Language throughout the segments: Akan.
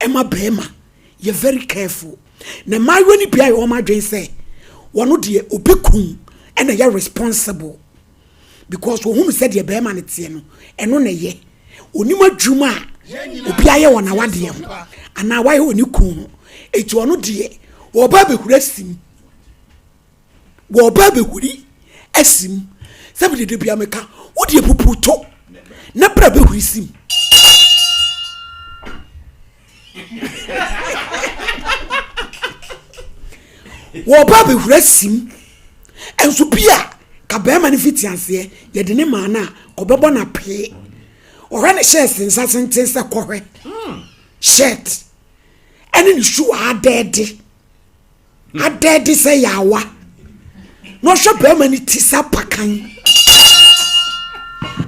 Ɛma bɛɛma yɛ very careful na mmaayewa no bi ayɛ wɔn adwene sɛ wɔn deɛ obi kun ɛna ɛyɛ responsible because ohunu sɛ deɛ bɛɛma no teɛ no ɛno na ɛyɛ onim adwuma a obi ayɛ wɔ n'awadeɛ ho anaa wayɛ wɔ ne kun ho eti ɔno deɛ ɔba abɛhuri asim wɔba abɛhuri asim sɛ bi dede bia meka wo deɛ pupu to na bra bɛhuri sim. Wɔba abɛhura sim nso bi a ka bɛrima no fiti aseɛ yɛde ne maa no a kɔbɛbɔ no apee ɔhwɛ ne shirt nsa tenten sɛ kɔhwɛ shirt ɛne ne shoe adɛɛde Adɛn de sɛ yaawa na ɔhwɛ barima no ti sɛ apakan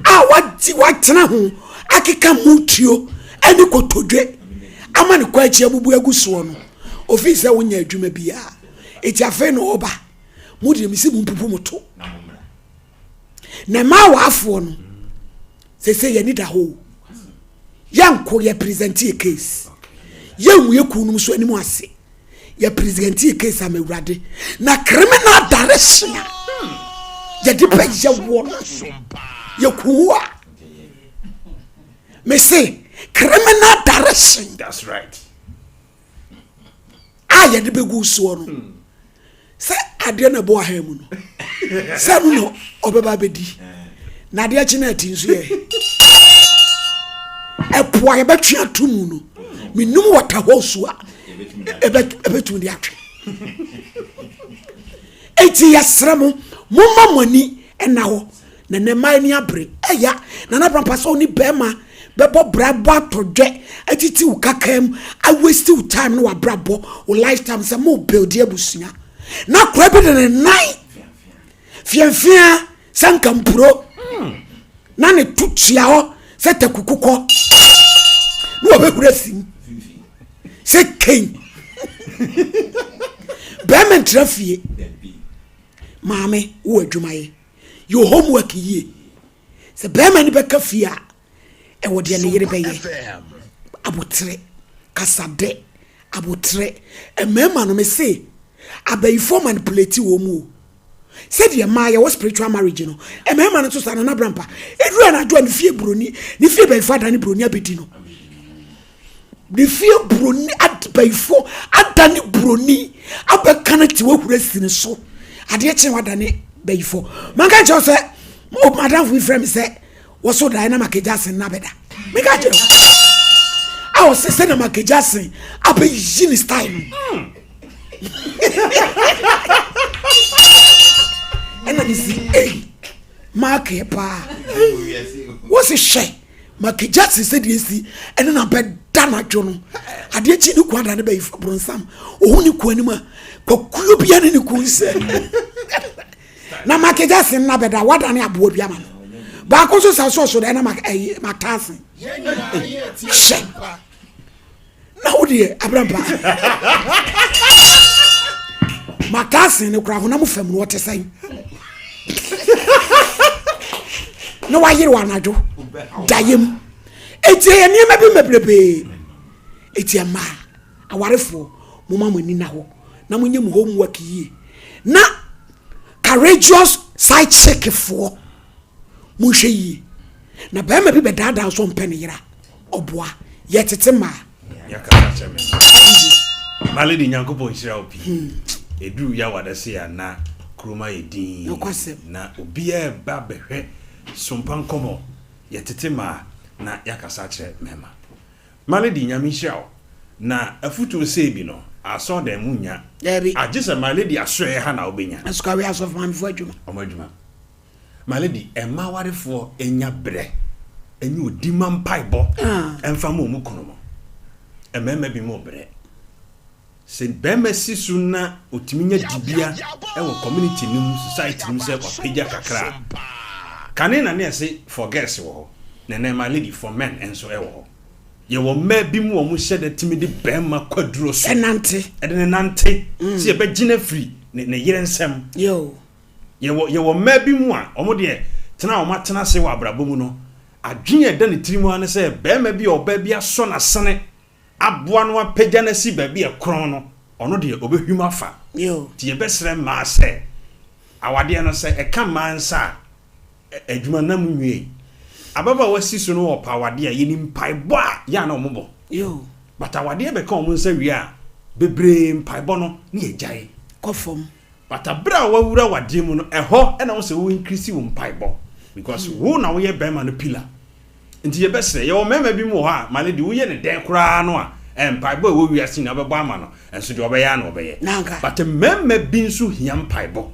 a wagye watena ho akeka mu tuo ne kotodwe ama ne kɔ akyi abubu agu soɔ no ofii sɛ wonya adwuma biara eti afei na ɔba mo deɛ mesi mo mpupu mo to na mmaa waafoɔ no sese yɛn ani da hɔ o yɛnko yɛ present yɛ case yɛnwu yɛ kuo no so anim ase yɛ present yɛ case ama awurade na criminal direction a yɛde bɛyɛ wɔ no yɛ kuo a mese criminal direction that's right a yɛde bɛgu soɔ no hmm. Sɛ adeɛ na ɛbɔ ahan mu no, sɛ ɛno na ɔbɛba abɛdi. Na adeɛ kye na ati nso yɛ. Ɛpo a yɛbɛtwe ato mu no, menum wɔta hɔ su a ɛbɛtumi de atwe. Eti yɛsrɛ mo, momma mo ani ɛna hɔ na ne mmaa ani abere. Ɛya, Nana Brampa sɛ ɔne bɛrima bɛbɔ bra bɔ atɔdwɛ atiti wo kakaa mu a waste wo time ne wabrabɔ wo lifetime sɛ mo build abusua na akora bi de ne nan fiafia sɛ nkampuro na ne to tua hɔ sɛ takukukɔ na wɔbɛhura sim sɛ kɛn bɛrima ntra fie maame wowɔ adwuma yɛ yɛ homework yie Sɛ barima no bɛka fie a, ɛwɔ deɛ ne yere bɛyɛ. Aboterɛ, kasadɛ, aboterɛ. Mmarima no, mese, abayifoɔ manipulate wɔn mu o. Sɛdeɛ mmaa yɛwɔ spiritual marriage no, mmarima no nso saa. Nana Brampa, ɛduru anadwo a ne fie buroni, ne fie bayifoɔ adane buroni abɛdi no. Ne fie buroni abayifoɔ adane buroni abɛka no te wahura si ne so. Adeɛ kye wadane bayifoɔ. Manka nkyerɛ sɛ madamfo bi frɛ me sɛ wɔso daeɛ na makagya asen na abɛda. Meka kyerɛ a ɔsɛ sɛ na makagya asen abɛyi ne style no. Ɛna mesi ei maakɛ paa. Wɔsi hwɛ. Makegya te sɛ deɛ esi ɛne na bɛda n'adwo no adeɛ kyi ne kun ada ne bɛyi bronsam ohun ne kun anim a kwakuo bia ne ne kun sɛ na makegya se na bɛda wada ne aboa bi ama no baako nso sa so ɔso dɛ na ɛyi mataase hyɛ na wo deɛ abrampa mataase ne kora honam fam no ɔte sɛn na wayere wɔ anadwo dayɛ mu eti ɛyɛ nneɛma bi mebrebee eti ɛmaa awarefoɔ mo ma mo ani na hɔ na mo nyɛ mo homework yie na courageous side chick foɔ monhwɛ yie na bɛrima bi bɛdaadaa nso ɔmpɛ ne yera ɔboa yɛ tete mmaa. Yakasa kyerɛ me ma lady Nyankopɔn nhyira wo pii hmm. Ɛduru yawada sei a na kurom ayɛ din na obiara ba bɛhwɛ sompa nkɔmmɔ yɛ tete mmaa na yakasa kyerɛ mmarima ma lady Nyame nhyira wo na afutuo sei bi no asɔɔdan mu nya agye sɛ my lady asoɛeɛ ha na wobɛnya. Asukawe asɔfo maamefo adwuma. Ɔmo adwuma. My lady, mma awarefoɔ nnya berɛ nyɛ odima mpaebɔ mfa ma wɔn kunu no. Mmarima bi mo brɛ. Sɛ barima si so na ɔtumi nya dibea wɔ community no mu, society no mu sɛ wapagya kakra a, kane na ne yɛse for girls wɔ hɔ, na ɛnɛ my lady for men nso wɔ hɔ. Yɛwɔ mmaa bi mu a wɔhyɛ da tumi de barima kwaduro so Ɛnante. ɛde ne nante sɛ yɛbɛgye no afiri ne yere nsam. Yo. Yɛwɔ yɛwɔ mmaa bi mu a, wɔn deɛ, tena a wɔatena ase wɔ abrabɔ mu no, adwene a ɛda ne tirim ara ne sɛ barima bi a ɔbaa bi asɔ n'asene aboa no apagya no asi baabi a ɛkorɔn no, ɔno deɛ ɔbɛhwim afa. Nti yɛbɛsrɛ mmaa sɛ, awadeɛ no sɛ ɛka mmaa nsa a, Adwuma nna mu nwiei. Ababaawa si so no ɔpɛ awadeɛ a, yɛnim mpaebɔ a yɛ a na wɔn bɔ. But awadeɛ bɛka wɔn nsa wie a, bebree mpaebɔ no ne yɛgyae. Kɔ fam. But aberɛ a wawura awadeɛ mu no, ɛhɔ na wo sɛ wo increase wo mpaebɔ. Because wo na woyɛ bɛrima no pillar. Nti yɛbɛsrɛ, yɛwɔ mmarima bi mu wɔ hɔ a, my lady, woyɛ no dɛn koraa no a, eh, mpaebɔ a ɛwɔ wiase nyinaa wobɛbɔ ama no, nso deɛ ɔbɛyɛ ara na ɔbɛyɛ. But mmarima bi nso hia mpaebɔ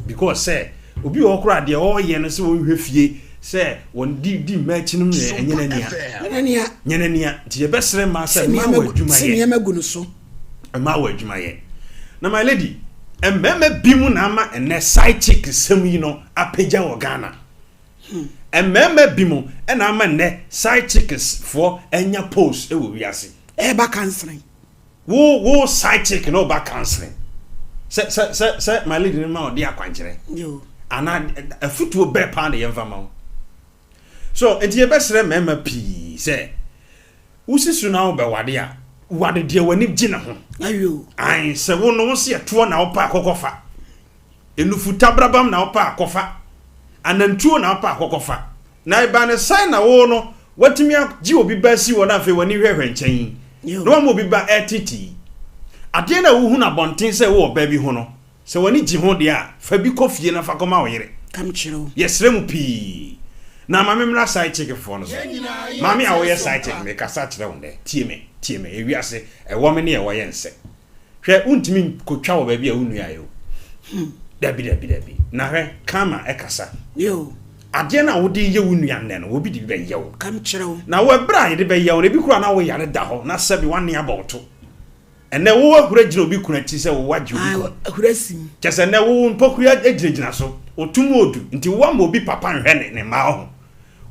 because sɛ obi wɔ hɔ koraa deɛ ɔreyɛ no sɛ ɔnhwɛ fie, sɛ wɔn di di mma akyi no nyɛ ɛnyɛ n'ania. Nyɛ n'ania. Nti yɛbɛsrɛ mmaa sɛ mmaa wɔ adwuma yɛ. nneɛma gu no so. Mmaa wɔ adwuma yɛ. Na my lady, mmarima bi mu na ama ɛnɛ side chick sɛm yi no apagya wɔ Ghana. Mmarima binom na ama nnɛ side chicks foɔ anya post wɔ wiase. Ɛreba counseling. Wo wo side chick na ɔba counseling. Sɛ sɛ sɛ sɛ my lady no ma ɔde akwankyerɛ. Yo. Ana afutuo bɛɛ paa na yɛmfa ma wo. So nti yɛbɛsrɛ mmarima pii sɛ wosi so na wobɛwade a wade deɛ w'ani gye ne ho. Ayo. Ae sɛ wo no wo se ɛtoɔ na wopɛ akɔkɔ fa. Nufu tabrabam na wopɛ a, kɔfa. Anantuo na wopɛ a, kɔkɔfa. Na ɛbaa no sɛn na wo no, woatumi agye obi ba asi hɔ na afei w'ani hwɛhwɛ nkyɛn yi, na woama obi ba retete yi? Adeɛ no a wohu no abɔnten sɛ wowɔ ɔbaa bi ho no, sɛ w'ani gye ho deɛ a, fa bi kɔ fie na fa kɔma wo yere. Yɛsrɛ mo pii. Na ma memmra side chick foɔ no so. Maame a woyɛ side chick, mekasa kyerɛ wo nnɛ. Tie me, tie me. Ewiase, ɛwɔ me ne ɛwɔ yɛ nsɛ. Hwɛ, wontumi nkotwa wɔ baabi a wonnuaeɛ o. Dabi, dabi, dabi. Na hwɛ, karma ɛkasa. Adeɛ no a wode reyɛ wo nua nnɛ no, obi de bi bɛyɛ wo. Na wo ɛberɛ a yɛde bɛyɛ wo no, ebi koraa na wo yare da hɔ, na sɛbe w'ane abɔ wo to. Ɛnnɛ wo ahuri agyina obi kunu akyi sɛ wo agye obi kunu. Kyerɛ sɛ nnɛ wo mpɔkua gyinagyina so, wo to mu odu, nti woama obi papa nhwɛ ne ne mma ɔho.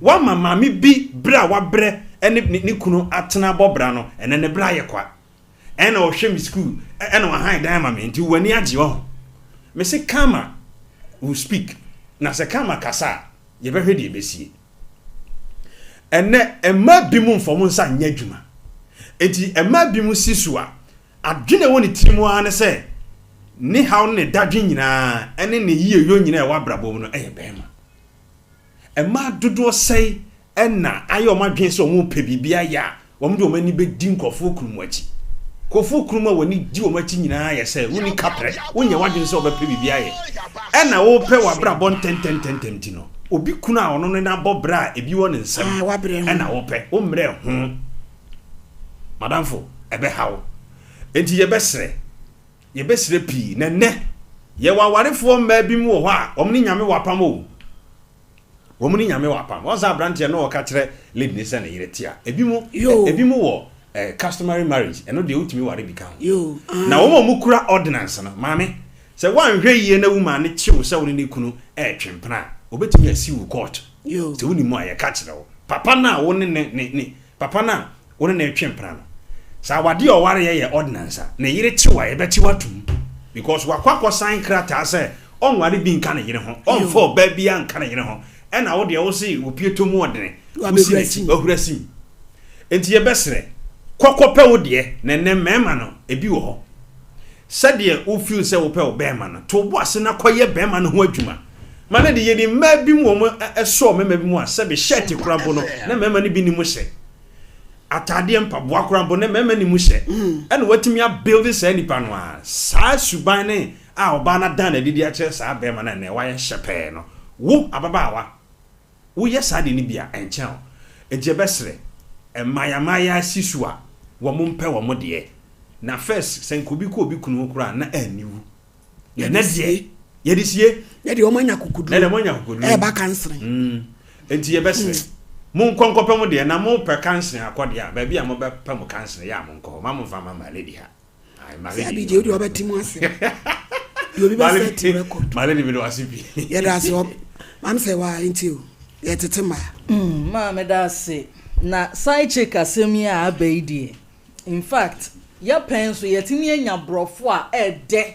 Woama maame bi berɛ a wabrɛ ne ne kunu atena abɔ bra no, ɛnnɛ ne bra ayɛ kwa. Ɛna ɔhwɛ me school ɛna wahan dan ama me nti w'ani agye ɔho. Me se karma will speak na sɛ karma kasa a yɛbɛhwɛ deɛ ɛbɛsie. Ɛnɛ mmaa bi mu mfa wɔn nsa nyɛ adwuma nti mmaa bi mu si so a adwene ɛwɔ ne tiri mu ara ne sɛ ne haw ne ne dadwen nyinaa ɛne ne yieyɔ nyinaa ɛwɔ abrabɔ mu no ɛyɛ bɛrima. Mmaa dodoɔ sɛn na ayɛ wɔn adwene sɛ wɔrepɛ biribi ayɛ a, wɔde wɔn ani bɛdi nkurɔfoɔ kunu mu akyi? Nkurɔfoɔ kunu mu a wɔn ani di wɔn akyi nyinaa yɛ sɛ wonni kaprɛ, wonyɛ w'adwene sɛ wobɛpɛ biribi ayɛ. Ɛna wopɛ w'abrabɔ ntɛntɛntɛntɛm nti no, obi kunu a ɔno ne no abɔ bra a ebi wɔ ne nsam ɛna wopɛ, wommrɛ ho. Madamfo, ɛbɛha wo. Enti yɛbɛsrɛ, yɛbɛsrɛ pii. Na nnɛ, yɛwɔ awarefoɔ mmaa binom wɔ hɔ a, wɔn ne Nyame wɔ apam o. Wɔn ne Nyame wɔ apam. Wɔn sɛ abranteɛ no ɔka kyerɛ lady ne sɛ ne yere te a, ebi mo, ebi mo wɔ eh, customary marriage, ɛno deɛ wotumi ware bi ka ho. Na wɔn a wɔn kura ordinance no, maame, sɛ woanhwɛ yie na wo maame kye wo sɛ wo ne ne kunu ɛretwe mpena a, obetumi asi wo court. Sɛ wonim a, yɛka kyerɛ wo. Papa no a wo ne ne ne ne Papa no a wo ne no retwe mpena no, sɛ awadeɛ a ɔwareɛ yɛ ordinance a, ne yere kye wo a, yɛbɛkye wo atom. Because wakɔ akɔ sign krataa sɛ ɔnware bi nka ne yere ho, ɔmfa ɔbaa biara nka ne yere ho, ɛna wo deɛ wo se wo pieto mu ɔdene, wosi n'akyi, wahuri asim. Enti yɛbɛsrɛ, kɔ kɔpɛ wo deɛ, na ɛnnɛ mmarima no, ebi wɔ hɔ. Sɛdeɛ wo feel sɛ wopɛ wo bɛɛma no, to wo bo ase na kɔyɛ bɛɛma no ho adwuma. Ma no de, yɛnim mmaa bi mu wɔn sɔɔ mmarima bi mu a sɛbe shirt koraa mpo no na mmarima no bi nni mu hyɛ. Ataadeɛ, mpaboa koraa mpo na mmarima nni mu hyɛ. Ɛna watumi a build saa nipa no a, saa suban ne a ɔbaa no adan no adi de akyerɛ saa bɛɛma no a ɛnɛ wayɛ hyɛpɛɛ no. Wo ababaawa, Woyɛ saa ade no bi a, ɛnkyɛ wo. Enti yɛbɛsrɛ, mmaayammaaya si so a, wɔn mpɛ wɔn deɛ. Na first, sɛ nka obi kɔ obi kunu ho koraa a, na aniwu. Na ɛnɛ deɛ, yɛde sie. Na deɛ wɔn anya akokoduro. Na deɛ wɔn anya akokoduro. Ɛreba kansere. Mm. Enti yɛbɛsrɛ, monkɔ nkɔpɛ mo deɛ, na mopɛ kansere akɔ deɛ a, baabi a mobɛpɛ mo kansere yɛ a monkɔ hɔ. Mma momfa mma my lady ha. Sɛ abi deɛ wode wabɛte mu ase deɛ obi bɛsɛ te record. Maame de mi de wase bi. Yɛda ase ɔ maame sɛ waa nti o yɛtete mmaa. Mm maa meda ase na side chick asɛm yi a aba yi deɛ in fact yɛpɛn nso yɛtumi anya brɔfo a ɛɛdɛ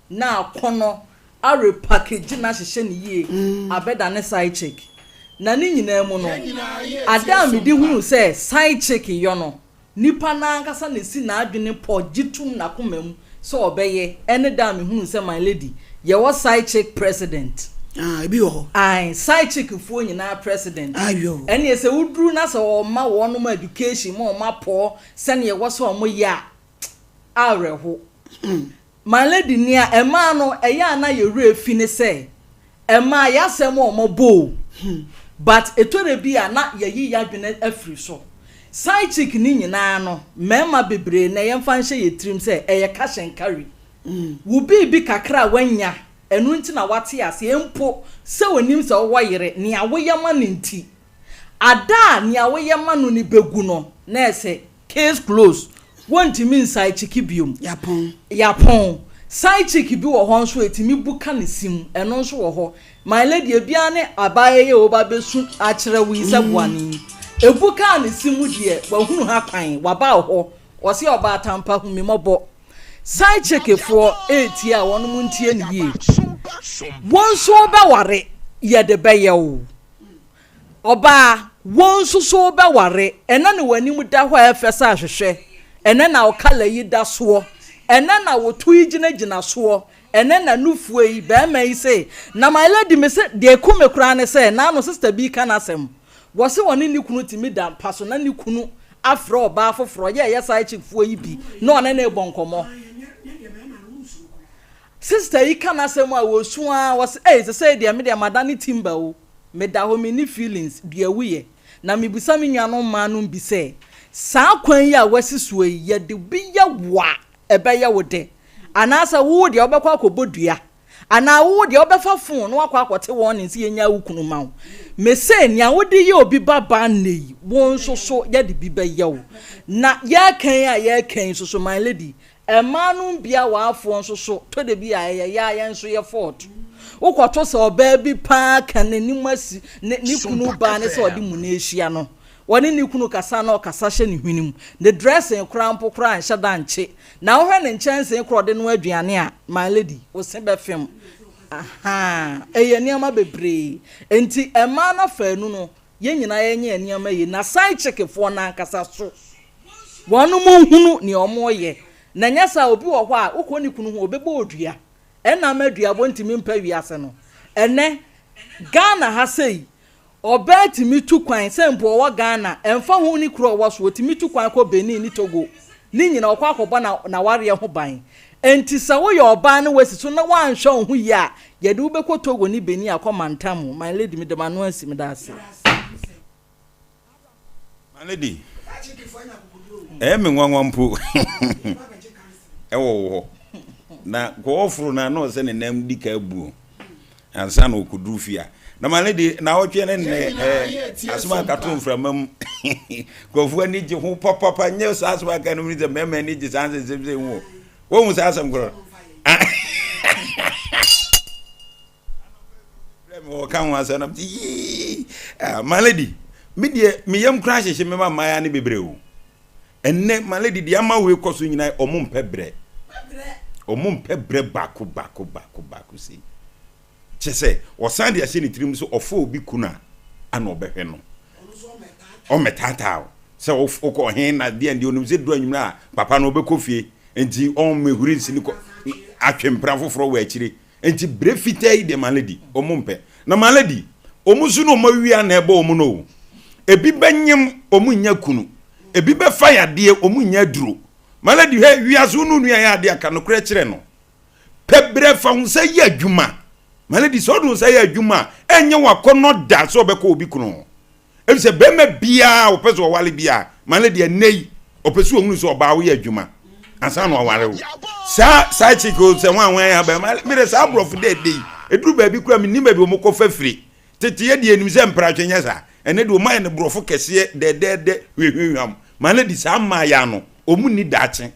na akɔnɔ arepackage no ahyehyɛ no yie abɛdane side chick na ne nyinaa mu no ade a mede hunu sɛ side chick yɔ no. Nipa no ankasa na esi n'adwene pɔ gye tum n'akoma mu sɛ ɔbɛyɛ ɛne da a mehunuu sɛ my lady yɛwɔ side chick president. Ah, ebi wɔ hɔ. Ae, side chick foɔ nyinaa president. Ayo. Ɛneɛ sɛ woduru na sɛ wɔma wɔnom education ma wɔn apɔɔ sɛdeɛ ɛwɔ sɛ wɔyɛ a, awerɛho. My lady nea ɛmaa no ɛyɛ a na yɛ werɛ fi ne sɛ ɛmaa y'asɛm a ɔmɔ bɔ o but ɛtɔ da bi a na yɛyi y'adwene afiri so. Side chick no nyinaa no mmarima bebree nnɛ yɛmfa nhyɛ yɛ tirim sɛ ɛyɛ cash and carry. Wo biribi kakra a wanya ɛno nti na wate aseɛ mpo sɛ ɔnim sɛ wowɔ yere nea woyɛ ma no nti. Ada a nea woyɛ ma no no bɛgu no na ɛsɛ Case closed. Wontumi nsae kyiki biom. Yapɔn. Yapɔn. Side chick bi wɔ hɔ nso a ɛtumi bu ka ne se mu. Ɛno nso wɔ hɔ. My lady, ebiara ne abaayewa yi a ɔreba abɛsu akyerɛ wo yi sɛ boa no yi. Ɛbu kaa ne se mu deɛ, wahunu ha kwan, waba wo hɔ. Ɔse ɔbaatampa hu me mmɔbɔ. Side chick foɔ ɛretie a wɔnom ntie no yie. Wo nso wobɛware, yɛde bɛyɛ wo. Ɔbaa, wo nso so wobɛware, ɛnɛ na w'anim da hɔ a ɛfɛ sɛ ahwehwɛ, ɛnɛ na wo kala yi da soɔ, ɛnɛ na wo to yi gyinagyina soɔ, ɛnɛ na nufoɔ yi, barima yi se, na my lady me se, deɛ ɛku me koraa ne sɛ, naano sister bi reka n'asɛm, wɔse ɔne ne kunu tumi da mpa so na ne kunu afrɛ ɔbaa foforɔ, yɛ ɛyɛ side chick foɔ yi bi, na ɔne no rebɔ nkɔmmɔ. Sister yi ka n'asɛm a, ɔsu ara, ɔse, ei, sesei deɛ me deɛ madane timber o. Meda hɔ menni feelings, dua wu yɛ. Na mebisa me nuanom mmaa nom bi sɛ, saa kwan yi a woasi soɔ yi, yɛde bi yɛ wo a, ɛbɛyɛ wo dɛ? Anaasɛ wo deɛ wobɛkɔ akɔbɔ dua? Anaa wo deɛ wobɛfa phone na woakɔ akɔte warning sɛ yɛnyaa wo kunu ma wo? Mese nea wode yɛ obi ba baa nnɛ yi, wo nso so yɛde bi bɛyɛ wo. Na yɛreka yi a yɛreka yi nso so, my lady, Mmaa nom bi awaafoɔ nso so tɔ da bi a ɛyɛ yaa yɛn nso yɛ fault. Wokɔto sɛ ɔbaa bi paa ka n'anim asi ne ne kunu baa ne sɛ ɔde muna ahyia no. Ɔne ne kunu kasa na ɔkasa hyɛ ne hwene mu. Ne dressing koraa mpo koraa nhyɛ da nkye. Na wohwɛ ne nkyɛnsee koraa ɔde noa aduane a, my lady, wo se bɛfem. Ahaa, ɛyɛ nneɛma bebree. Enti mmaa no afaanu no, yɛn nyinaa yɛnyɛ yɛn nneɛma yie. Na side chick foɔ no ankasa so. Wɔnom nhunu nea wɔreyɛ. Na ɛnyɛ saa a, obi wɔ hɔ a, wokɔ ne kunu ho a, ɔbɛbɔ wo dua. Ɛnna ama duabɔ ntumi mpa wiase no. Ɛnnɛ, Ghana ha sei, ɔbaa tumi tu kwan, sɛ mpo ɔwɔ Ghana, ɛmfa ho ne kuro a ɔwɔ so, ɔtumi tu kwan kɔ Benin ne Togo, ne nyinaa ɔkɔ akɔbɔ n'awareɛ ho ban. Enti sɛ woyɛ ɔbaa na woasi so na woanhwɛ wo ho yie a, yɛde wo bɛkɔ Togo ne Benin akɔ mantam. My lady, mede m'ano asi, meda ase. My lady, ɛyɛ me nwanwa mpo ɛwɔ wo hɔ. Na kɔɔforo na na ɔsɛ ne nam di ka abuo ansa na ɔkɔduru fie a. Na my lady, na ɔtwe ne nnɛ ɛɛ asɛm a kato mframa mu. Nkurɔfoɔ ani gye ho papapa nyɛ saa asɛm aka no mu sɛ mmarima ani gye saa nsɛnsɛm sɛ ho. Wɔhu saa asɛm korɔ. Brɛ me wɔka ho asɛm na mete yii ah, my lady me deɛ me yam koraa hyehye me ma mmayewa no bebree o ɛnnɛ my lady deɛ ama wei kɔ so nyinaa ɔmo mpɛ brɛ ɔmo mpɛ brɛ baako baako baako baako sei kyɛ sɛ ɔsan de ahyɛ ne tirim so ɔfo obi kunu a ana ɔbɛhwɛ no ɔmmɛtaataa o sɛ wokɔ he na deɛ deɛ onim sɛ duru anwummerɛ a papa no ɔbɛkɔ fie nti ɔmmɛhuri nsi ne kɔ atwe mpena foforɔ wɔ akyire Nti brɛ fitaa yi deɛ my lady ɔmo mpɛ. Na my lady ɔmo nso na ɔmo awia na ɛbɔ ɔmo no o. Ebi bɛnyem ɔmo nnya kunu. Ebi bɛfa yadeɛ ɔmo nnya aduro. My lady hwɛ wiase wo ne onua yɛ adeɛ a ka nokorɛ kyerɛ no. Pɛ brɛ fa wo nsa yɛ adwuma. My lady sɛ wode wo nsa yɛ adwuma a ɛnyɛ wo akɔnnɔ da sɛ ɔbɛkɔ obi kunu ho. Efisɛ barima biara a ɔpɛ sɛ ɔware biara, ma no deɛ nnɛ yi, ɔpɛ sɛ ɔhunu sɛ ɔbaa woyɛ adwuma ansa na ɔware wo. Saa saa chick o sɛ hwan hwan aba ma me de saa aborɔfo dɛ ɛdɛ yi ɛduru baabi koraa mennim baabi wɔn kɔfa firi. Tete yɛ deɛ nim sɛ mpratwe nyɛ saa. Ɛnɛ deɛ wɔn ayɛ no borɔfo kɛseɛ dɛdɛɛdɛ hwehwehwam. Ma no de saa mmaayɛ no wɔn nni daakye.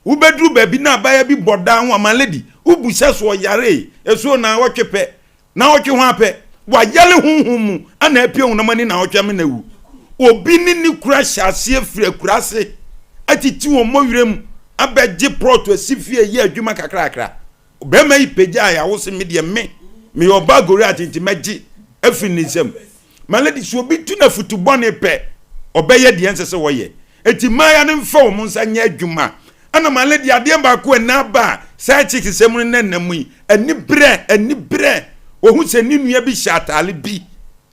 Wobɛduru baabi na abaayewa bi bɔ daa ho a ma lady wobu sɛ so ɔyare ɛso naawɔtwe pɛ Naawɔtwe ho ara pɛ, wayare honhom mu ana apue honam ani naawɔtwe amena awu. Obi ne ne kunu ahyɛ aseɛ firi akuraase atiti wɔn mmɔwerɛ mu abɛgye prɔto asi fie yɛ adwuma kakrakra. Barima yi pagyaa a wose me deɛ me meyɛ ɔbaa Goliat nti mɛgye afiri ne nsam. My lady, sɛ obi tu no afutu bɔne pɛ, ɔbɛyɛ deɛ ɛnsɛ sɛ ɔyɛ. Enti mmayewa no mfa wɔn nsa nyɛ adwuma. Ɛna my lady adeɛ baako a ɛna aba a side chick sɛm no na ɛnam yi, aniberɛ, aniberɛ. Wɔhu sɛ ne nua bi hyɛ ataale bi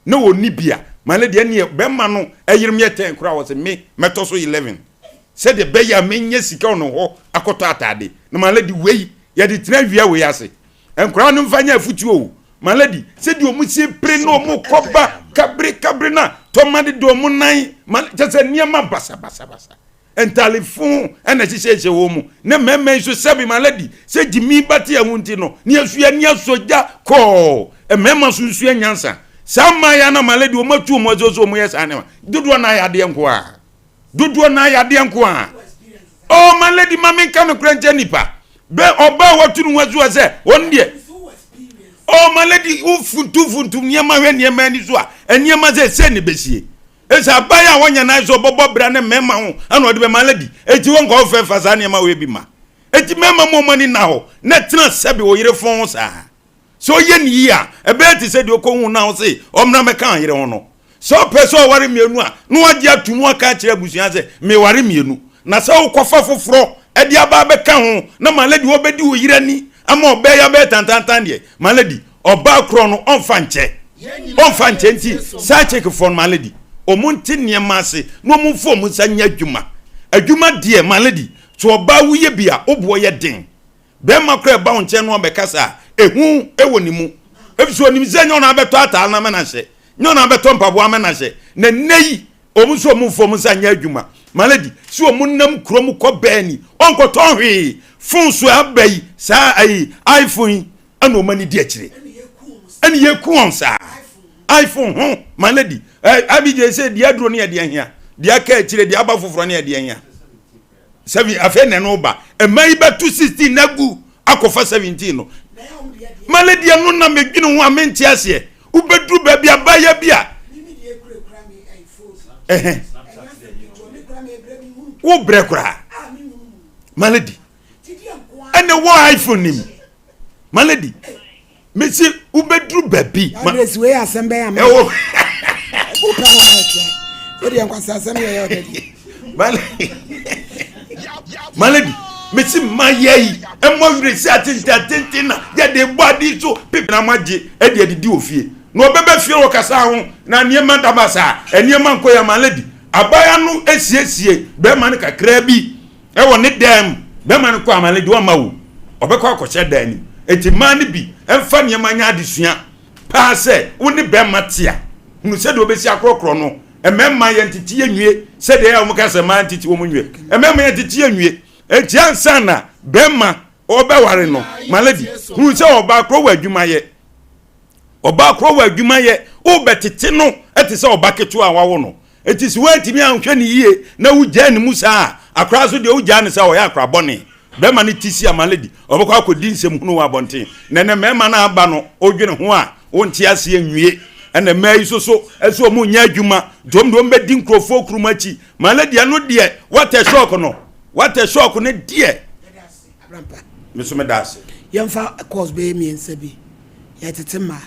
na ɔnni bi a, my lady ɛneɛ bɛrima no ɛyerem yɛ tɛn koraa wɔ sɛ me mɛtɔ so 11 sɛdeɛ ɛbɛyɛ a menya sika wɔ ne hɔ akɔtɔ ataade. Na my lady wei yɛde tena awia wei ase. Nkwadaa no mfa nyɛ afutuo o. My lady, sɛdeɛ wɔn si pere na wɔn kɔ ba kabere kabere na tɔma de de wɔn nan ma kyɛ sɛ nneɛma basabasabasa. Ntaale fo ɛna ɛhyehyɛhyɛ wɔn mu. Ne mmarima yi nso sɛbi my lady, sɛ gyimi ba te ɛho nti no, ne yɛso yɛ ne asɔ gya kɔɔ. Mmarima nso nsua nyansa. Saa mmayewa na my lady wɔn atu wɔn asuo sɛ wɔn yɛ saa nneɛma. Dodoɔ no ayɛ adeɛ nko ara. Dodoɔ no ayɛ adeɛ nko ara. Oh my lady ma menka nokorɛ nkyɛ nipa. Bɛ ɔbaa a watu ne ho asuo sɛ ɔno deɛ. Oh my lady wofuntumfuntum nneɛma hwɛ nneɛma ani so a nneɛma sɛ sɛ ne bɛsie. Ɛsɛ aban a wɔnyɛ nan sɛ ɔbɛbɔ bra ne mmarima ho ɛna ɔde bɛma lady. Eti wɔn nkɔ fɛ fa saa nneɛma wei bi ma. Eti mmarima mu ɔmo ani nna hɔ na tena sɛbe wo yere fon ho saa. Sɛ ɔyɛ no yie a, ɛbɛyɛ te sɛ deɛ ɔkɔhuu no a ɔse ɔmmra mmɛka ɔyere ho no. Sɛ ɔpɛ sɛ ɔware mmienu a, na wagye atom aka akyerɛ abusua sɛ, Meware mmienu. Na sɛ wokɔfa foforɔ de aba abɛka ho na my lady ɔbɛdi wo yere ani ama ɔbaa yi abɛyɛ tantantan deɛ, my lady, ɔbaa korɔ no ɔmfa nkyɛ. Ɔmfa nkyɛ nti saa chickfoɔ no, my lady, wɔnte nneɛma ase na wɔmfa wɔn nsa nyɛ adwuma. Adwuma deɛ, my lady, sɛ ɔbaa woyɛ bi a, wo boɔ yɛ den. Bɛrima koraa ɛba wo nkyɛn na ɔbɛkasa a, ehu wɔ ne mu. Efisɛ onim sɛ nyɛ ɔno abɛtɔ ataare no ama no ahyɛ, nyɛ ɔno abɛtɔ mpaboa ama no ahyɛ. Na nnɛ yi, wɔn nso wɔn mfa wɔn nsa nyɛ adwuma. Malady, sɛ wɔn nam kurom kɔ bɛɛni, ɔnkɔtɔn hwee. Fon so aba yi, saa ayi, iPhone yi, ɛna wɔn ani di akyire. Ɛna yɛku wɔn saa. iPhone ho, my lady. Ɛ, Abigye sɛ deɛ aduro no yɛ deɛ hia, deɛ aka akyire, deɛ aba foforɔ no yɛ deɛ hia. Seven afei na ɛno ba mma yi bɛto 16 na gu akɔfa 17 no malady ɛno na medwene ho a mente aseɛ wobɛduru baabi abaya bi a ɛhɛ wo brɛ koraa malady ɛne wɔ iphone nim malady mesi wobɛduru baabi. Grace wei asɛm bɛyɛ ama. Ɛwɔ. Wopɛ ma ma ɛkyɛ. Wo deɛ nkwasi asɛm yɛ yɛ ɔdɛ di. Malady mesi mma yɛ yi ɛmɔ werɛ si atenten atenten na yɛde bɔ ade so pepe na moagye ɛde adidi wɔ fie na ɔbɛbɛ fie wɔ kasa ho na nneɛma daba saa nneɛma nkɔ yɛ malady abaya no esiesie bɛrima no kakraa bi Ɛwɔ ne dan mu. Bɛrima no kɔ amane deɛ ɔmma wo. Ɔbɛkɔ akɔhyɛ dan no mu. Enti mmaa no bi mfa nneɛma nyɛ adesua paa sɛ wo ne bɛrima te a, hunu sɛdeɛ wobɛsi akorɔkorɔ no. Mmarima yɛntete yɛ nwie sɛdeɛ ɛyɛ a wɔka sɛ mmaa ntete wɔn nwie. Mmarima yɛntete yɛ nwie. Enti ansa na bɛrima ɔbɛware no, my lady, hunu sɛ ɔbaa korɔ wɔ adwuma yɛ. Ɔbaa korɔ wɔ adwuma yɛ. Wobɛtete no te sɛ ɔba ketewa a wawo no. Enti sɛ woantumi anhwɛ no yie na wogyaa ne mu saa a, akwadaa nso deɛ wogyaa no saa ɔyɛ akwadaa bɔne. Bɛrima no ti si ama lady, ɔbɛkɔ akɔdi nsɛm hunu wɔ abɔnten. Na ɛnɛ mmarima no aba no, wodwene ho a, wonte aseɛ nwie. Ɛna mmaa yi nso so, ɛsɛ wɔn nyɛ adwuma, nti wɔn deɛ wɔn bɛdi nkurɔfoɔ kurom akyi. Ma lady ɛno deɛ, what a shock no, what a shock no deɛ. Me nso meda ase. Yɛmfa course bɛyɛ mmiɛnsa bi, yɛtete mmaa.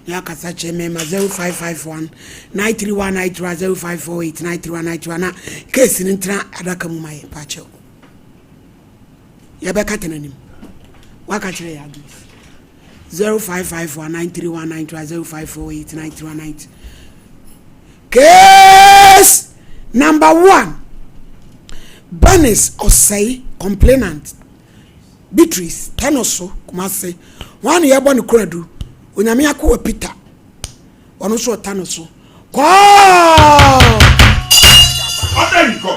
Na akasa kyerɛ me ma 0551 931 931 0548 931 931 na case no ntena adaka mu ma yɛ mpakyɛw. Yɛbɛka tena nim. Waka kyerɛ yɛ address. 0551 931 931 0548 931 9 Case number one. Bernice Osei, complainant. Beatrice, Tano so, Kumasi. Hwan na yɛbɔ no koradu? Onyame akoa Peter. Ɔno nso ɔta no so. Kɔɔ! Ɔda yi kɔ.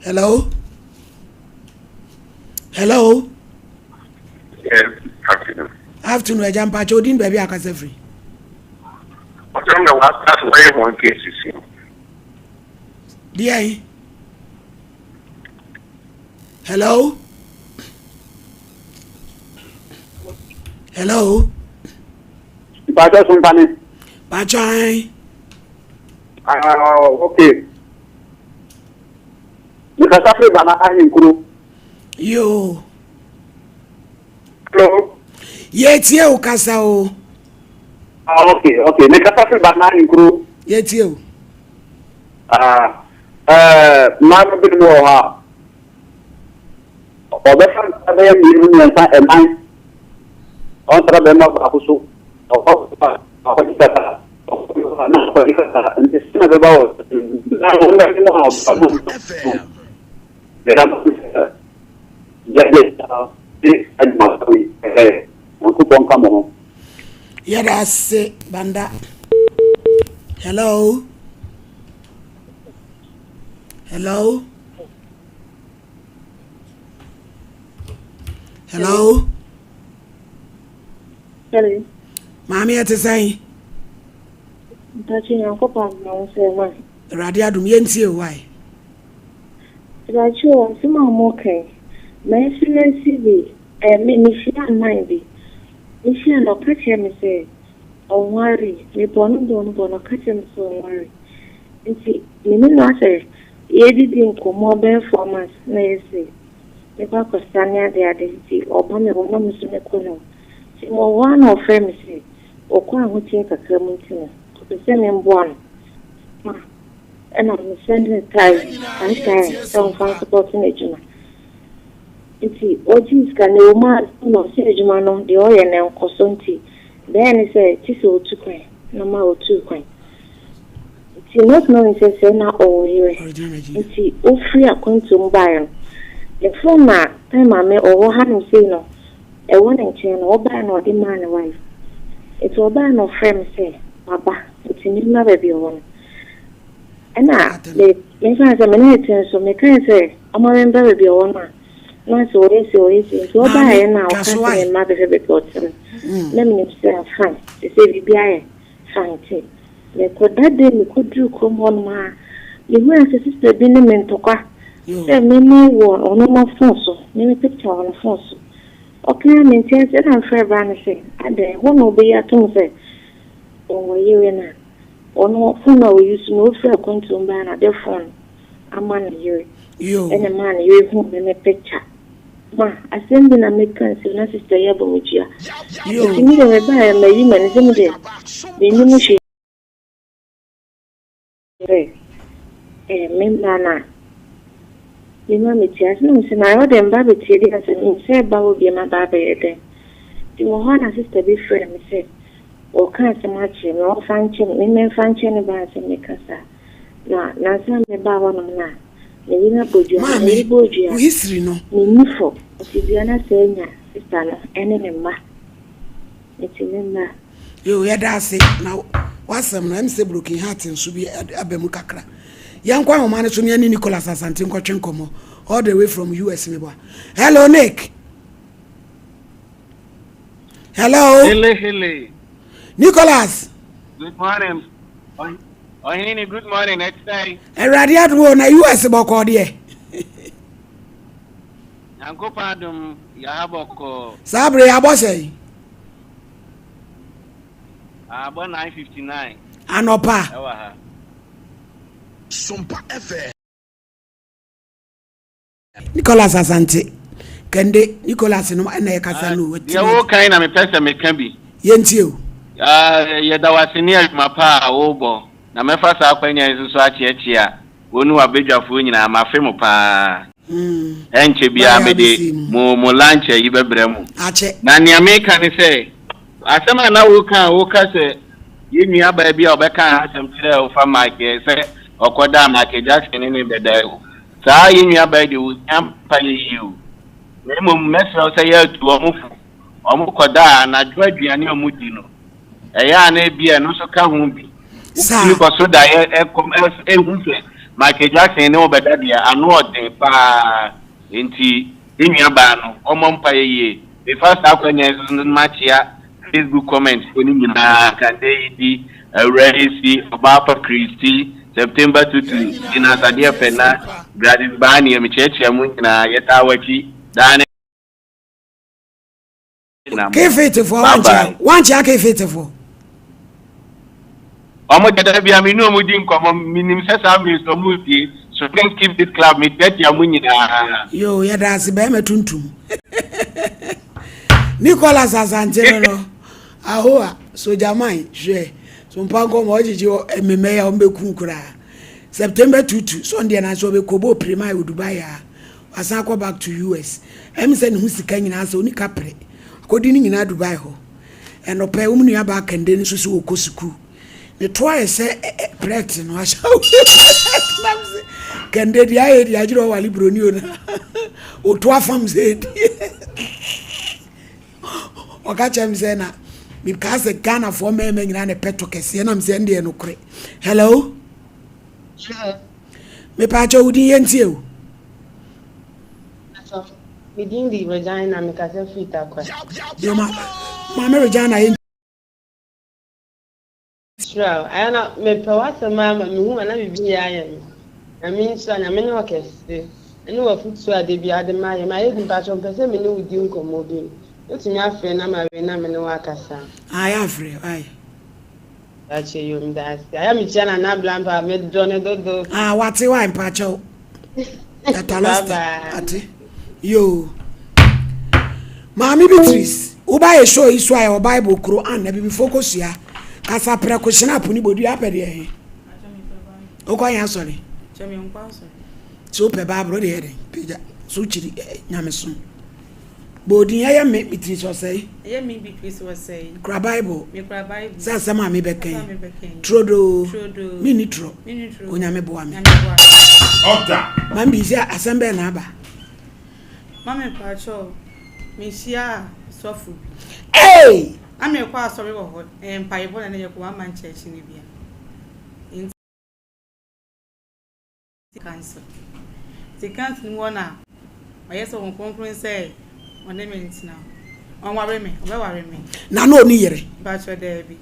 Hello? Hello? Yes, afternoon. Afternoon, agya mpakyɛ odin baabi akasa firi. Ɔsɛm na wasa wɔyɛ wɔn cases. Deɛn? Hello? Hello? Mpakyɛ so mpane. Mpakyɛ an. Ah, okay. Mekasa firi Bana ahenkuro. Yoo. Hello? Yɛtie wo kasa o. Ah, okay, okay. Mekasa firi Banana Nkuro. Yɛtie o. Ah, eh, mmaa no binom wɔ hɔ a, ɔbɛfa mmaa bɛyɛ mmienu mmiɛnsa ɛnan, ɔnsra bɛrima baako so, ɔkɔ akɔgye kasa, ɔkɔ na akɔgye kasa, nti sɛ na bɛba wɔ na wɔn bɛyɛ mu a ɔba mu. Meda mo ase sɛ yɛde de adwuma pa yi ɛyɛ. Nyankopɔn nka mo ho. Yɛda ase Banda. Hello. Hello. Hello. Hello. Maame ɛte sɛn? Mpakyɛ Nyankopɔn adom wo sɛ ma. Awurade adom yɛntie o why? Mpakyɛ o asɛm a mo ka yi ma experience bi eh me me hyia man bi me hyia no ɔka kyerɛ me sɛ ɔnware me bɔ no bɔ no bɔ no ɔka kyerɛ me sɛ ɔnware nti me ne no asɛ yɛdidi nkɔmmɔ bɛyɛ 4 months na yɛsɛ mekɔ akɔsa ne ade ade nti ɔba me hɔ na me nso mekɔ no hɔ nti mewɔ hɔ a na ɔfrɛ me sɛ ɔkɔ ahokyere kakra mu nti no ɔpɛ sɛ memboa no ma ɛna me send no tae 5,000 sɛ ɔmfa nsupɔto n'adwuma nti ɔgye sika na ɛwɔ mu a na ɔsɛ adwuma no deɛ ɔyɛ no nkɔ so nti bɛyɛ ne sɛ kye sɛ ɔtu kwan na ma ɔtu kwan nti not knowing sɛ sɛ na ɔwɔ yere nti ofiri akwantuom baeɛ no ne phone na time a me ɔwɔ hanom sei no ɛwɔ ne nkyɛn no ɔbaeɛ na ɔde maa ne wife nti ɔbaeɛ na ɔfrɛ me sɛ waba nti memmra baabi ɔwɔ no ɛna me memfa sɛ me ne ne te nso mekae sɛ ɔma membra baabi ɔwɔ no a na sɛ ɔyɛ sei ɔyɛ sei nti ɔbaeɛ na ɔka sɛ memma bɛhwɛ baabi ɔte no na menim sɛ fine sɛ sɛ biribi ayɛ fine nti mekɔ that day mekɔduru kurom hɔnom a mehu sɛ sister bi ne me ntɔkwa sɛ me ne wɔ ɔno no phone so me me picture wɔ no phone so ɔkaa me nkyɛn sɛ ɛna mfrɛ bra no sɛ adɛn hɔ na ɔbɛyi atom sɛ ɔwɔ yere no a ɔno phone a ɔyi so no ɔfiri akwantuom baa na de phone ama ne yere ɛna maa ne yere hu me me picture ma asɛm bi na meka nsi na sister yi abɔ me dua nti mi de mebaeɛ mayi m'ani sɛ mi de mennim hwee sɛ ɛɛ me mma no a mema metie ase na mesɛ na ɔde mba bɛtie deɛ sɛ mesɛ ba hɔ biom aba abɛyɛ dɛn nti wɔ hɔ a na sister bi frɛ me sɛ ɔka asɛm akyerɛ me ɔmfa nkyɛ me memfa nkyɛ ne baa sɛ meka saa na nansa mebaa hɔnom no a me yere abɔ dua me yere bɔ dua wo history no menni fɔ nti dua no asɛ anya sister no ɛne ne mma nti me mma. Yo, yɛda ase na wasɛm no ɛm sɛ broken heart nso bi aba mu kakra. Yɛnkɔ ahoma no so ne ɛne Nicholas Asante nkɔtwe nkɔmmɔ all the way from US meboa. Hello Nick. Hello. Hele, hele. Nicholas. Good morning. Ohene, good morning. Next time. Awurade adom o na US bɔkɔɔ deɛ. Nyankopɔn adom yɛha bɔkɔɔ. Saa bere yɛabɔ sɛn? Abɔ 9:59. Anɔpa. Ɛwɔ ha. Sompa FM. Nicholas Asante. Kɛnde Nicholas no ɛna yɛkasa no. Deɛ wokan na mepɛ sɛ meka bi. Yɛntie o. Yɛda wase ne adwuma pa a wobɔ na mɛfa saa akwanya yi nso so akyeakyea wo ne wabadwafoɔ nyinaa mafe mo paa. Ɛnkyɛ biara mede mo mo lunch ayi bɛbrɛ mo. Akyɛ. Na nea meka ne sɛ asɛm a na woka a woka sɛ yɛn nuabaa bi a ɔbɛka asɛm kyerɛ wo fa Michael sɛ ɔkɔdaa Michael Jackson ne ne bɛda saa yɛn nuabaa yi deɛ ohia mpa yɛ yie o na mmom mɛsrɛ wo sɛ yɛatu ɔmo fo ɔmo kɔdaa anadwo aduane a ɔmo di no ɛyɛ a na ebi a ɛno nso ka ho bi wotumi kɔ so da ɛkɔm ɛhu sɛ Michael Jackson ne wo bɛda deɛ ano ɔden paa nti yɛn nuabaa no ɔmmɔ mpa yɛ yie mefa saa akwannya yi so no makyea Facebook comment fo no nyinaa Kande yi di Awura Esi Ɔbaapa Kristi September Tutu Gina Asadeɛ Fɛ na Gladys Baanie mekyerɛkyerɛ mu nyinaa yɛtaa w'akyi daa ne Kefetefoɔ wankyea wankyea kefetefoɔ. Ɔmo dada bi a me ne ɔmo di nkɔmɔ menim sɛ saa mmiri so ɔmo tie Strongest Keep It Club mekyerɛkyerɛ mu nyinaa. Yo yɛda ase bɛrima tuntum. Nicholas Asante no no ahoa. Sogyaman hwɛ so mpa nkɔmɔ ɔgyegye wɔ mmɛmɛ a ɔmbɛku koraa. September tutu so ɔndeɛ na so ɔbɛkɔ bɔ pirima wɔ Dubai a wasan akɔ back to US. Ɛm sɛ ne ho sika nyinaa sɛ ɔni kapre. Akɔdi ne nyinaa Dubai hɔ. Ɛnɔpɛ wɔn nua baa Kɛnde no nso so wɔkɔ sukuu. Ne to ayɛ sɛ prɛt no ahyɛ nam sɛ Kɛnde deɛ ayɛ deɛ agyerɛ ɔwale buroni o na ɔto afam sɛ ɛdi. Ɔka kyerɛ me sɛ na mekaa sɛ Ghanafoɔ mmarima nyinaa na ɛpɛ to kɛseɛ nam sɛ ɛndeɛ nokorɛ. Hello? Mepaakyɛ wo din yɛntie o. Me din de Regina, mekasa firi Tarkwa. Yo, ma, maame Regina yɛn. Hyira wo. Ayɛ na mepɛ w'asɛm ara ma mehu a na biribi yɛ ayɛ me. Nyame nhyira, Nyame ne ɔkɛse. Ɛne w'afotuo a da biara wode ma yɛn. Mayɛ di mpakyɛw mepɛ sɛ me ne wo di nkɔmmɔ bi. Wotumi afrɛ number wei na me ne wo akasa? Ah, yɛ afrɛ, why? Mpakyɛ yoo meda ase. Ayɛ mekyia Nana Blampa medɔ no dodo. Ah wate why mpakyɛw. Dr. Lester ate. Yoo. Maame Beatrice, woba yɛ show yi so a yɛwɔ Bible koro an na bibifo kosua. Kasa prɛko hyena po ne bodua apɛ deɛ he. Wokɔ yɛn asɔre. Sɛ wopɛ Bible wode yɛ dɛn? Pagya. So kyiri nyamesom. Bɔ odin ɛyɛ me Beatrice Ɔsɛe. Ɛyɛ me Beatrice Ɔsɛe. Kura Bible. Mekura Bible. Sɛ asɛm a mebɛka yi. Asɛm a mebɛka yi. Turodoo. Turodoo. Menni torɔ. Menni torɔ. Onyame boa me. Nyame boa me. Ɔda. Mame sɛ asɛm bɛn na aba? Mame mpakyɛw, mehyiaa sɔfo bi. Hey! Na merekɔ asɔre wɔ hɔ, ɛyɛ mpaebɔ na na yɛkɔ one man church no bi a. Nti. Council. Nti council no mu hɔ na ɔyɛ sɛ Honhom Kronkron sɛ ɔne me ntena. Ɔnware me, ɔbɛware me. Na na ɔni yere? Mpakyɛ daabi.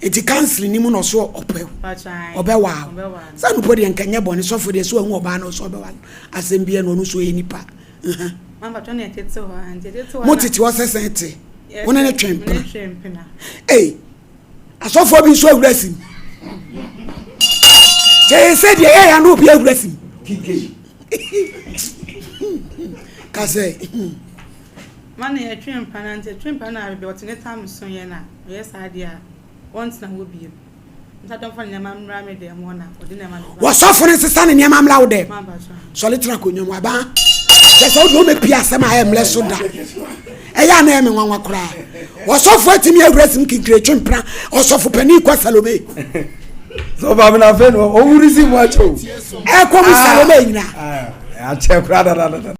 Nti council no mu na ɔso ɔpɛ wo? Mpakyɛ ae. Ɔbɛwaa wo? Ɔbɛwaa me. Sɛ no po deɛ nka nyɛ bɔne, sɔfo deɛ sɛ wahu ɔbaa no ɔsɛ ɔbɛware no, asɛm biara na ɔno nso ɔyɛ nipa. Aha. Mama mpakyɛ na yɛtete hɔ a, nti yɛtete hɔ na. Mo tete hɔ sɛ sɛn te? Wo ne no twe mpena? Me ne no twe mpena. Ei! Asɔfoɔ bi nso awura sim. Kyɛ sɛ deɛ yɛyɛ ano obi awura sim. Ka sɛ. Ma na yɛtwe mpa na nti yɛtwe mpa na baabi ɔte ne tam so yɛ na ɔyɛ saa deɛ a ɔntena hɔ bio. Nsa dɔmfa ne nneɛma mmra me dɛm hɔ na ɔde nneɛma no ba. Wɔsɔfo no nsesa ne nneɛma mmra wo dɛm. Sɔre tena akonnwa mu abaa. Kyɛ sɛ wode womɛpie asɛm a ɛyɛ mmerɛ so da. Ɛyɛ a na ɛyɛ me nwanwa koraa. Ɔsɔfo atumi awura sim kinkire twe mpena ɔsɔfo panin kɔ Salome. Sɛ ɔba mi na afei no ɔwuri si mu akyɛ o. Ɛkɔ mu Salome nyina. Akyɛ koraa dadadada.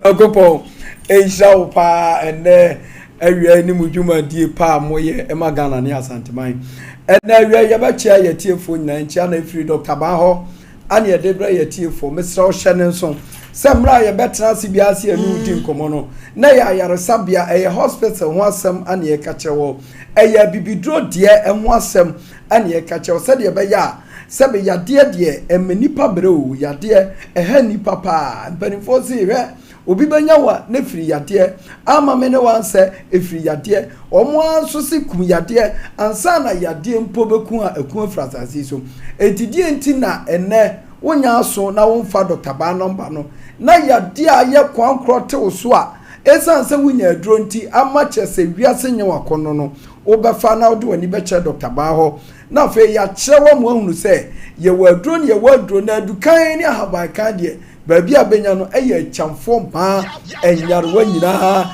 Nyankopɔn nhyira wo paa ɛnɛ awia yi ne mu dwumadie paa moyɛ ɛma Ghana ne Asanteman. Ɛnɛ awia yi yɛbɛkyea yɛ tiefoɔ nyinaa nkyia na ɛfiri Dr. Ban hɔ ane yɛde brɛ yɛ tiefoɔ. Mesrɛ wo hyɛ ne nso sɛ mmerɛ a yɛbɛtena ase biara sɛ yɛne wo di nkɔmmɔ no na ɛyɛ ayaresabea, ɛyɛ hospital ho asɛm ane yɛka kyerɛ wɔ, ɛyɛ abibiduro deɛ ɛho asɛm ane yɛka kyerɛ wo sɛdeɛ ɛbɛyɛ a Sɛbe yadeɛ deɛ ɛma nnipa brɛ oo, yadeɛ ɛha nnipa paa. Mpanimfoɔ se hwɛ obi bɛnya wo a na ɛfiri yadeɛ, ama me ne wo ansɛ ɛfiri yadeɛ. Wɔn ara nso se kum yadeɛ ansa na yadeɛ mpo bɛku a ɛku afiri asase yi so. Enti deɛ nti na ɛnnɛ wonyɛ aso na womfa Dɔkta Baa nɔmba no na yadeɛ a ayɛ koankorɔ te wo so a ɛsiane sɛ wonya aduro nti ama kyerɛ sɛ wiase nyɛ wo akɔnnɔ no wobɛfa na wode w'ani bɛkyerɛ Dɔkta Baa hɔ Na afei yɛakyerɛ wo ama woahunu sɛ yɛwɔ aduro ne yɛwɔ aduro, na adukan ne ahaban kan deɛ, baabi a bɛnya no yɛ akyamfoɔ mmaa nyarewa nyinaa.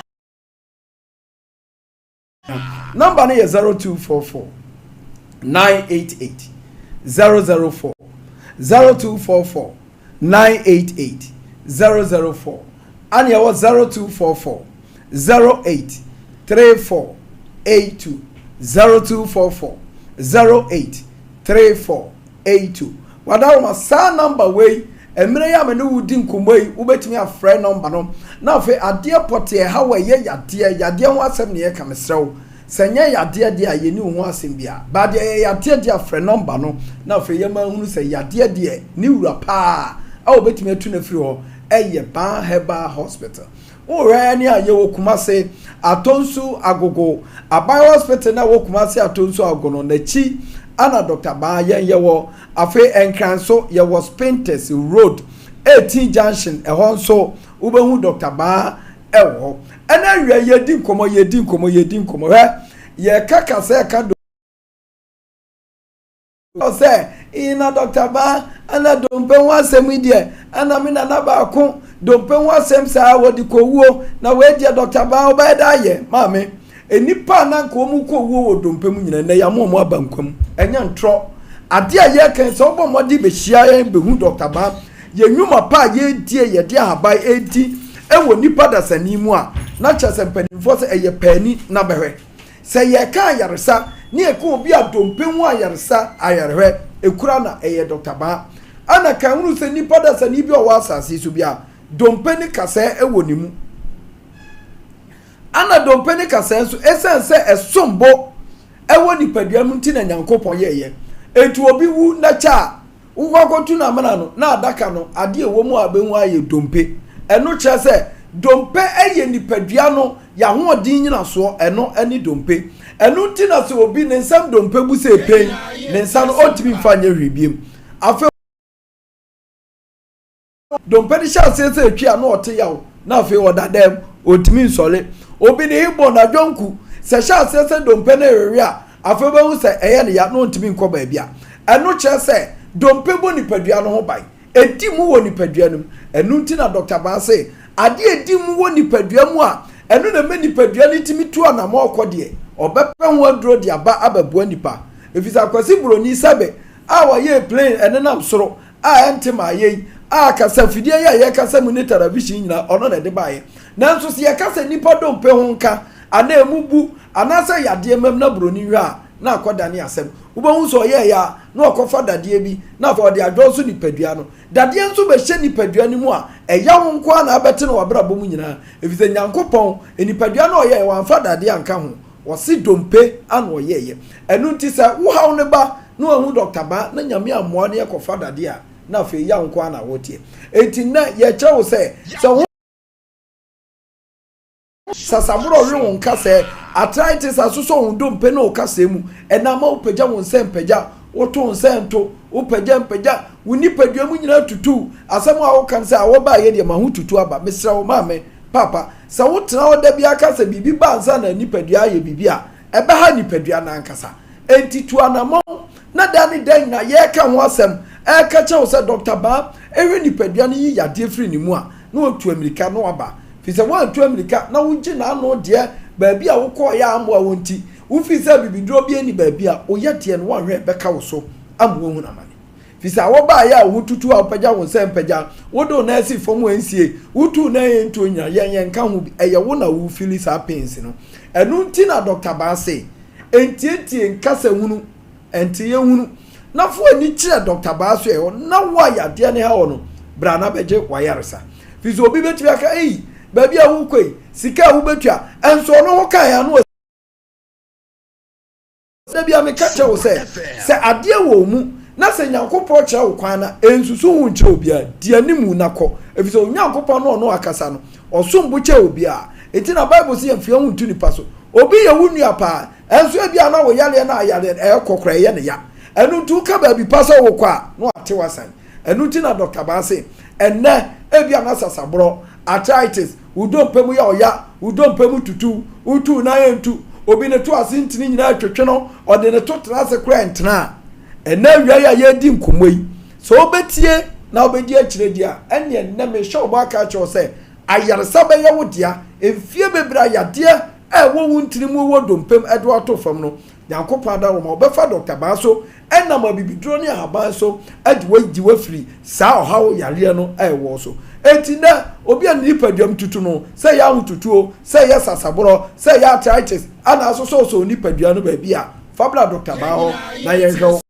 Number no yɛ 0244 988 004 0244 988 004 Ana ɛwɔ 0244 08 34 82 0244 08 34 82 Wadaroma saa number wei mmerɛ yi a me ne wo di nkɔmmɔ yi wobɛtumi afrɛ number no na afei adeɛ pɔtee ɛha wɔ ɛyɛ yadeɛ yadeɛ ho asɛm ne yɛka mesrɛ wo Sɛ nyɛ yadeɛ deɛ a yɛnni wo ho asɛm biara, but deɛ ɛyɛ yadeɛ deɛ a frɛ nɔmba no na afei yɛma ahunu sɛ yadeɛ deɛ ne wura paa a ɔbɛtumi atu no afiri hɔ yɛ Ban Herbal Hospital. Wohwɛ yɛn a yɛwɔ Kumase, Atonsu Agogo, Aban Hospital no a ɛwɔ Kumase Atonsu Agogo no n'akyi ana Dr. Ban yɛn yɛwɔ. Afei Nkran nso yɛwɔ Spintex Road, 18 Junction ɛhɔ nso wobɛhu Dr. Ban ɛwɔ hɔ. Ɛna awia yɛdi nkɔmmɔ, yɛdi nkɔmmɔ, yɛdi nkɔmmɔ. Hwɛ, yɛka kasa ɛka do sɛ na dɔkta baa ɛna dompe ho asɛm yi deɛ ɛna me nana baako dompe ho asɛm saa wɔde kɔwuo na wei deɛ dɔkta baa ɔbɛyɛ dɛ ayɛ maame Nnipa a na anka wɔrekɔ owuo wɔ dompe mu nyinaa, nnɛ yɛama wɔn aba nkwa mu. Ɛnyɛ ntorɔ. Adeɛ a yɛreka yi, sɛ wobɔ mmɔden bɛhyia yɛn bɛhu Dɔkta Baa, yɛn nnwuma pa a yɛredie, yɛde ahaban redi wɔ nnipa dasani mu a, na kyerɛ sɛ mpanimfoɔ sɛ ɛyɛ paani na bɛhwɛ. Sɛ yɛreka ayaresa ne yɛka obi a dompe ho ayaresa ayarehwɛ kura na ɛyɛ Dɔkta Baa. Ɛna kan hunu sɛ nnipa dasani bi a ɔwɔ asase yi so biara, dompe ne kasɛɛ wɔ ne mu. Ana dompe ne kasɛɛ nso, esiane sɛ ɛsom bo wɔ nipadua mu nti na Nyankopɔn yɛeɛ. Enti obi wu na kyɛ a, wokɔ akɔtu no amena no, na adaka no, adeɛ a ɛwɔ mu a wobɛhu ara yɛ dompe. Ɛno kyerɛ sɛ dompe yɛ nipadua no y'ahoɔden nyinasoɔ, ɛno ne dompe. Ɛno nti na sɛ obi ne nsam dompe bu sɛ pen, ne nsa no ɔntumi mfa nyɛ hwee biom. Afei. Dompe no hyɛ aseɛ sɛ ɛtwi a na ɔte yaw na afei ɔda dɛm, ɔntumi nsɔre. Obi ne he bɔ n'adwonku, sɛ ɛhyɛ aseɛ sɛ dompe no rewe a, afei wobɛhu sɛ ɛyɛ no ya na ɔntumi nkɔ baabi a. Ɛno kyerɛ sɛ dompe bɔ nipadua no ho ban. Ɛdi mu wɔ nipadua no mu. Ɛno nti na Dɔkta Baa se, adeɛ a ɛdi mu wɔ nipadua mu a ɛno na ɛma nipadua no tumi tu anammɔn kɔ deɛ, ɔbɛpɛ ho aduro de aba abɛboa nipa. Ɛfiri sɛ Akwasi Buroni sɛbe a ɔyɛɛ plane ɛnenam soro a ɛnte mmaeɛ yi, a kasafidie yi a yɛkasa mu ne television nyinaa, ɔno na ɛde baeɛ. Nanso sɛ yɛka sɛ nnipa dompe ho nka, anaa ɛmu bu, anaasɛ yadeɛ mam na buroni hwɛ a, na akɔdane asɛm. Wobɛhu sɛ ɔyɛeɛ a, na ɔkɔfa dadeɛ bi, na afei ɔde adwɔn so nipadua no. Dadeɛ nso bɛhyɛ nipadua no mu a, ɛyaw nko ara na abɛte no w'abrabɔ mu nyinaa. Ɛfiri sɛ Nyankopɔn, nipadua no a ɔyɛeɛ, wamfa dadeɛ anka ho. Ɔse dompe ana ɔyɛeɛ. Ɛno nti sɛ wo haw no ba na wahu Doctor Baa na Nyame ammoa no yɛkɔfa dadeɛ a na afei yaw nko ara na woteɛ. Enti nnɛ yɛkyerɛ wo sɛ sɛ wo sasaborɔ we wo nkasɛɛ, arthritis asosɔ wo dompe ne wo kasɛɛ mu, ɛna ama wopagya wo nsa mpagya, woto wo nsa nto, wopagya mpagya, wo nipadua mu nyinaa tutu, asɛm a woka ne sɛ awɔ baeɛ deɛ maho tutu aba, mesrɛ wo maame, Paapa, sɛ wotena hɔ da biara ka sɛ biribi ba ansa na nipadua ayɛ biribi a, ɛbɛha nipadua no ankasa. Enti tu anammɔn na da ne da nyinaa yɛreka ho asɛm, ɛreka kyerɛ wo sɛ Dɔkta Baa hwɛ nipadua no yi yadeɛ firi ne mu a, na watu ammirika na waba. Firi sɛ woantu ammirika na wogye n'ano deɛ baabi a wokɔeɛ a ammoa wo nti, wofiri sɛ abibiduro biara nni baabi a woyɛ deɛ no woanhwɛ a ɛbɛka wo so ama woahunu amane. Firi sɛ awɔ baeɛ a wo ho tutu a wopagya wo nsa mpagya, wode wo nan si fam a ɛnsie, wotu wo nan a ɛntuo nyina, yɛn yɛnka ho bi, ɛyɛ wo na wo fili saa pains no. Ɛno nti na Doctor Baa se, ɛntietie nkasa hunu, ɛnteeɛ hunu, na fa w'ani kyerɛ Doctor Baa so ɛhɔ na wo a yadeɛ no ha wo no, bra na bɛgye w'ayaresa. Firi sɛ obi bɛtumi aka, ei, baabi a wokɔ yi, sika a wobɛtua, ɛnso ɔno ho kaeɛ a na Da biara meka kyerɛ wo sɛ, sɛ adeɛ wɔ wo mu na sɛ Nyankopɔn kyerɛ wo kwan no a, nsusu ho nkyerɛ obiara. Di animu na kɔ, ɛfiri sɛ Onyankopɔn ne ɔno akasa no, ɔsom bo kyɛn obiara. Enti na Bible se yɛmfa yɛn ho nto nnipa so. Obi yɛ wo nua paa, nso ebia na wo yareɛ no a ayareɛ no, ɛrekɔ koraa, ɛyɛ no ya. Ɛno nti woka baabi pa sɛ wokɔ a, na wate wo asan. Ɛno nti na Dɔkta Baa se, ɛnnɛ, ebia na sasaborɔ, arthritis, wo dompe mu yɛ ɔya, wo dompe mu tutu, wotu wo nan ɛntu, obi ne to ase ntini nyinaa twetwe no, ɔde ne to tena ase koraa ɛntena a, ɛnnɛ awia yi a yɛredi nkɔmmɔ yi, sɛ wobɛtie na wobɛdi akyire deɛ a, ɛnneɛ nnɛ mehyɛ wo bɔ aka akyerɛ wo sɛ, ayaresa bɛyɛ wo dea. Mfie bebree a yadeɛ a ɛwɔ wo ntini mu wɔ dompe mu de wo ato fam no, Nyankopɔn adaworoma, ɔbɛfa Dɔkta Baa so nam abibiduro ne ahaban so de wo agye wo afiri saa ɔhaw yareɛ no a ɛwɔ wo so. Enti nnɛ, obi a ne nipaduam tutu no, sɛ ɛyɛ ahotutuo, sɛ ɛyɛ sasaborɔ, sɛ ɛyɛ arthritis, ana asosɔsosɔ wo nipadua no baabi a, fa bra Dɔkta Baa hɔ na yɛnhwɛ wo.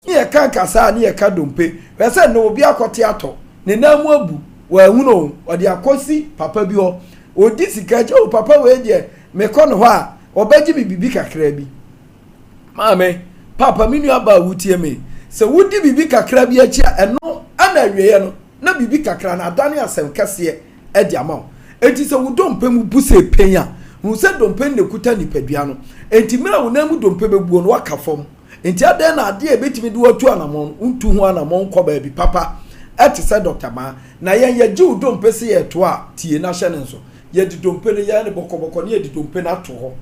Ne yɛka nkasaa ne yɛka dompe. Hwɛ sɛ nnɛ obi akɔte atɔ, ne nan mu abu, wanhunu o, ɔde akɔsi papa bi hɔ. Ɔdi sika akyi, o papa wei deɛ mekɔ ne hɔ a, ɔbɛgye me biribi kakra bi. Maame, papa, me nua baa a wotie me, sɛ wodi biribi kakra bi akyi a, ɛno na awieɛ no, na biribi kakra no adane asɛm kɛseɛ de ama wo. Enti sɛ wo dompe mu bu sɛ pɛn a, hunu sɛ dompe no na ɛkuta nipadua no. Enti mmerɛ a wo nan mu dompe bɛbuo no, woaka fam. Enti adɛn na adeɛ a ɛbɛtumi de wo atu anammɔn no, wontu ho anammɔn nkɔ baabi papa? Ɛte sɛ Dɔkta Maa. Na yɛn yɛgye wo dompe se yɛretoa a, tie na hyɛ no nso. Yɛde dompe no, yɛyɛ no bɔkɔbɔkɔ na yɛde dompe no ato hɔ.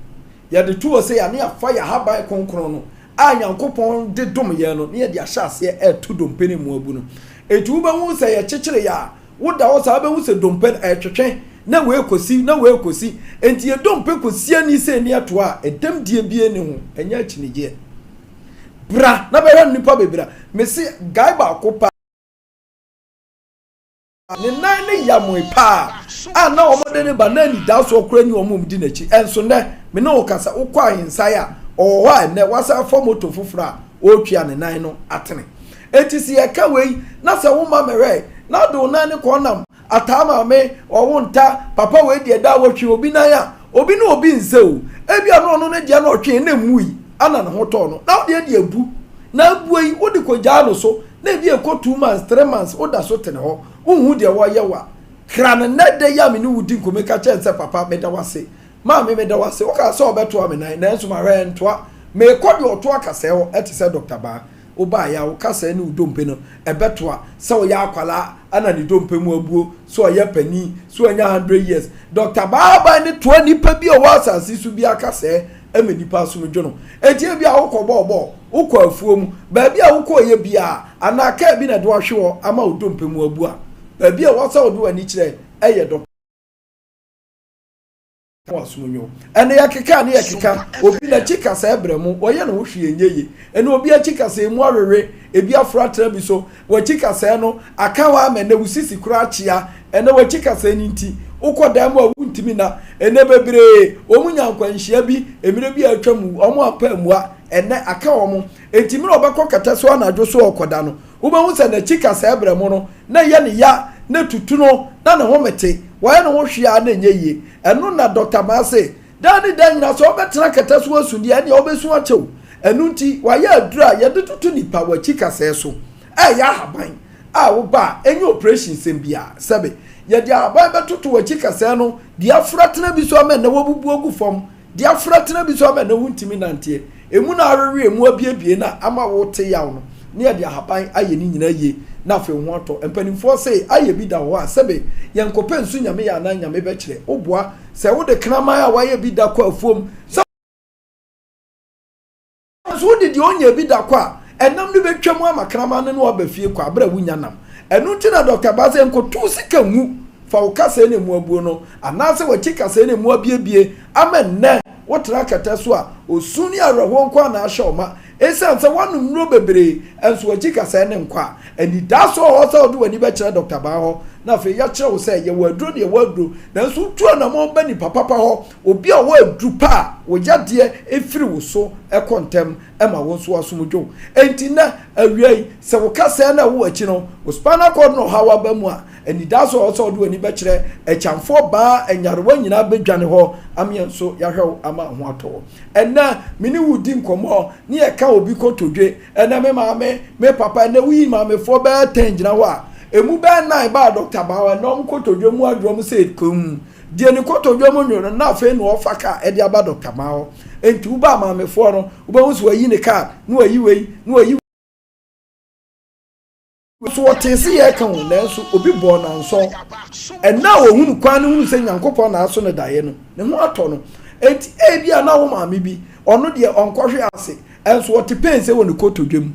Yɛde to hɔ sei a, na yɛafa yɛn ahaban kronkron no a Nyankopɔn de dom yɛn no, na yɛde ahyɛ aseɛ reto dompe no mu abu no. Enti wobɛhu sɛ yɛkyekyere yɛ a, woda hɔ saa wobɛhu sɛ dompe no ɛretwetwe, na wei rekɔsi, na wei rekɔsi. Enti yɛ dompe kɔsi ani sei ne ɛtoa a, ɛdɛm die biara nni ho, ɛnyɛ akyinnyegyeɛ. Bra na bɛhwɛ nnipa bebree a, mese guy baako paa, Ne nan no yamoe paa a na wɔde no ba na anidasoɔ koraa nni wɔn a wɔdi n'akyi. Ɛnso nnɛ, me ne wo kasa, wokɔ ahensae a, ɔwɔ hɔ a ɛnnɛ wasan afa moto foforɔ a ɔretwi a ne nan no atene. Enti sɛ yɛka wei na sɛ womma mɛhwɛ na wode wo nan no kɔ nam ataa maame, ɔwo nta, papa wei deɛ daa wɔtwe obi nan a, obi ne obi nsɛ o. Ebia na ɔno ne deɛ na ɔtwe na mmui ana ne ho tɔɔ no na wo deɛ deɛ abu. Na abue yi wode kɔgyaa no so na ebi ɛkɔ 2 months, 3 months, woda so tene hɔ, wonhu deɛ wɔyɛ wo a, kra no. Nnɛ da yi a me ne wo di nkɔmmɔ yi, ka kyerɛ no sɛ, "Papa, meda wo ase. Maame, meda wo ase. Wokaa sɛ wɔbɛtoa me nan, nanso mahwɛ ɛntoa. Meekɔ deɛ ɔtoa kasɛɛ hɔ." Ɛte sɛ Dr. Baa, wobaeɛ a, wo kasɛɛ ne wo dompe no ɛbɛtoa. Sɛ ɔyɛ akwalaa ana ne dompe mu abuo, sɛ ɔyɛ panin, sɛ ɔnya 100 years, Dr. Baa aban ne toa nipa bi a ɔwɔ asase so bi akasɛɛ ma nipa asom dwo no. Enti ebi a wokɔ bɔɔbɔɔ, wokɔ afuo mu, baabi a wokɔɔyɛ biara, anaa kaa bi na ɛde wahwe hɔ ama wo dompe mu abu a, baabi a ɛwɔ sɛ wode w'ani kyerɛ yɛ Dɔkta asom nwo. Ɛnna yɛkeka ne yɛkeka, obi n'akyi kasa ɛbrɛ mu, wɔyɛ ne ho hwee nyɛ yie. Ɛnna obi akyi kasa emu awewe, ebi aforo atena bi so, w'akyi kasɛɛ no aka hɔ ama ɛnɛ wo sisi koraa akyea. Ɛnɛ w'akyi kasɛɛ no nti, wokɔ dan mu a wontumi nna. Ɛnɛ bebree, wɔn nya nkwanhyia bi mmerɛ bi a atwa mu, wɔn ampɛ ammua, ɛnɛ aka wɔn. Enti mmerɛ ɔbɛkɔ kɛtɛ so anadwo so ɔrekɔda no, wobɛhu sɛ n'akyi kasɛɛ brɛ mo no, na ɛyɛ ne ya, na ɛtutu no, na ne home te. Wayɛ ne ho hwee a na ɛnyɛ yie. Ɛno na Dɔkta Maa se, daa ne daa nyinaa sɛ wobɛtena kɛtɛ so asu deɛ, ɛnneɛ wobɛsu akyɛ o. Ɛno nti, wɔayɛ aduru a yɛde toto nipa w'akyi kasɛɛ so a ɛyɛ ahaban a woba a ɛnyɛ operation sɛm biara. Sɛbe, yɛde ahaban bɛtoto w'akyi kasɛɛ no de afra tena bi so ama ɛnnɛ woabubu agu fam, de afra tena bi so ama ɛnnɛ wontumi nanteɛ, emu na awewe, emu abiebie na ama wote yaw no, na yɛde ahaban ayɛ ne nyinaa yie na afei wo ho atɔ. Mpanimfoɔ se ayɛ bi da hɔ a, sɛbe, yɛnkɔpɛ nsu Nyame yɛ anaa Nyame bɛkyerɛ. Woboa sɛ wode kraman a wayɛ bi da kɔ afuom, sɛ nso wode deɛ ɔnyɛ bi da kɔ a, ɛnam no bɛtwa mu ama kraman no ne waba fie kɔ aberɛ a wonya nam. Ɛno nti na Dɔkta Baa sɛ nkɔtu sika ngu, fa wo kasɛɛ no ɛmu abuo no anaasɛ w'akyi kasɛɛ no ɛmu abiebie ama nnɛ wotena kɛtɛ so a, osu ne awerɛhoɔ nko ara na ahyɛ wo ma ɛsiane sɛ woanom nnuro bebree nso w'akyi kasɛɛ no nkɔ a. Anidasoɔ wɔ hɔ sɛ wode w'ani bɛkyerɛ Dɔkta Baa hɔ na afei yɛakyerɛ wo sɛ yɛwɔ aduro ne yɛwɔ aduro, nanso wotu anammɔn ba nipa papa hɔ, obi a ɔwɔ aduru pa a, wo yadeɛ firi wo so kɔ ntɛm ma wo nso w'asom dwo wo. Enti nnɛ awia yi, sɛ wo kasɛɛ no a ɛwɔ w'akyi no, wo spinal cord no ɔhaw aba mu a, anidasoɔ wɔ hɔ sɛ wode w'ani bɛkyerɛ Akyamfoɔ Baa nyarewa nyinaa bɛdwane hɔ ama yɛn nso yɛahwɛ wo ama wo ho atɔ wo. Ɛnnɛ, me ne wo redi nkɔmmɔ ne yɛka obi kotodwe. Ɛnnɛ me maame, me papa, ɛnnɛ woyi maamefoɔ bɛyɛ 10 gyina hɔ a, ɛmu bɛyɛ nnan baa Dɔkta Baa hɔ, ɛnnɛ wɔn kotodwe mu aduru wɔn sɛ komm. Deɛ ne kotodwe mu nwo no, na afei na ɔfa kaa ɛde aba Dɔkta Maa hɔ. Enti wobaa maamefoɔ no, wobɛhu sɛ wayi ne kaa, na wayi wei, na wayi wei. So wɔtee se yɛreka o, nanso obi bɔɔ no ansɔn. Ɛnnɛ a wɔhunu kwan no hunu sɛ Nyankopɔn na aso no daeɛ no, ne ho atɔ no. Enti ebia na wo maame bi, ɔno deɛ ɔnkɔhwe ase, nso ɔte pain sɛ wɔ ne kotodwe mu.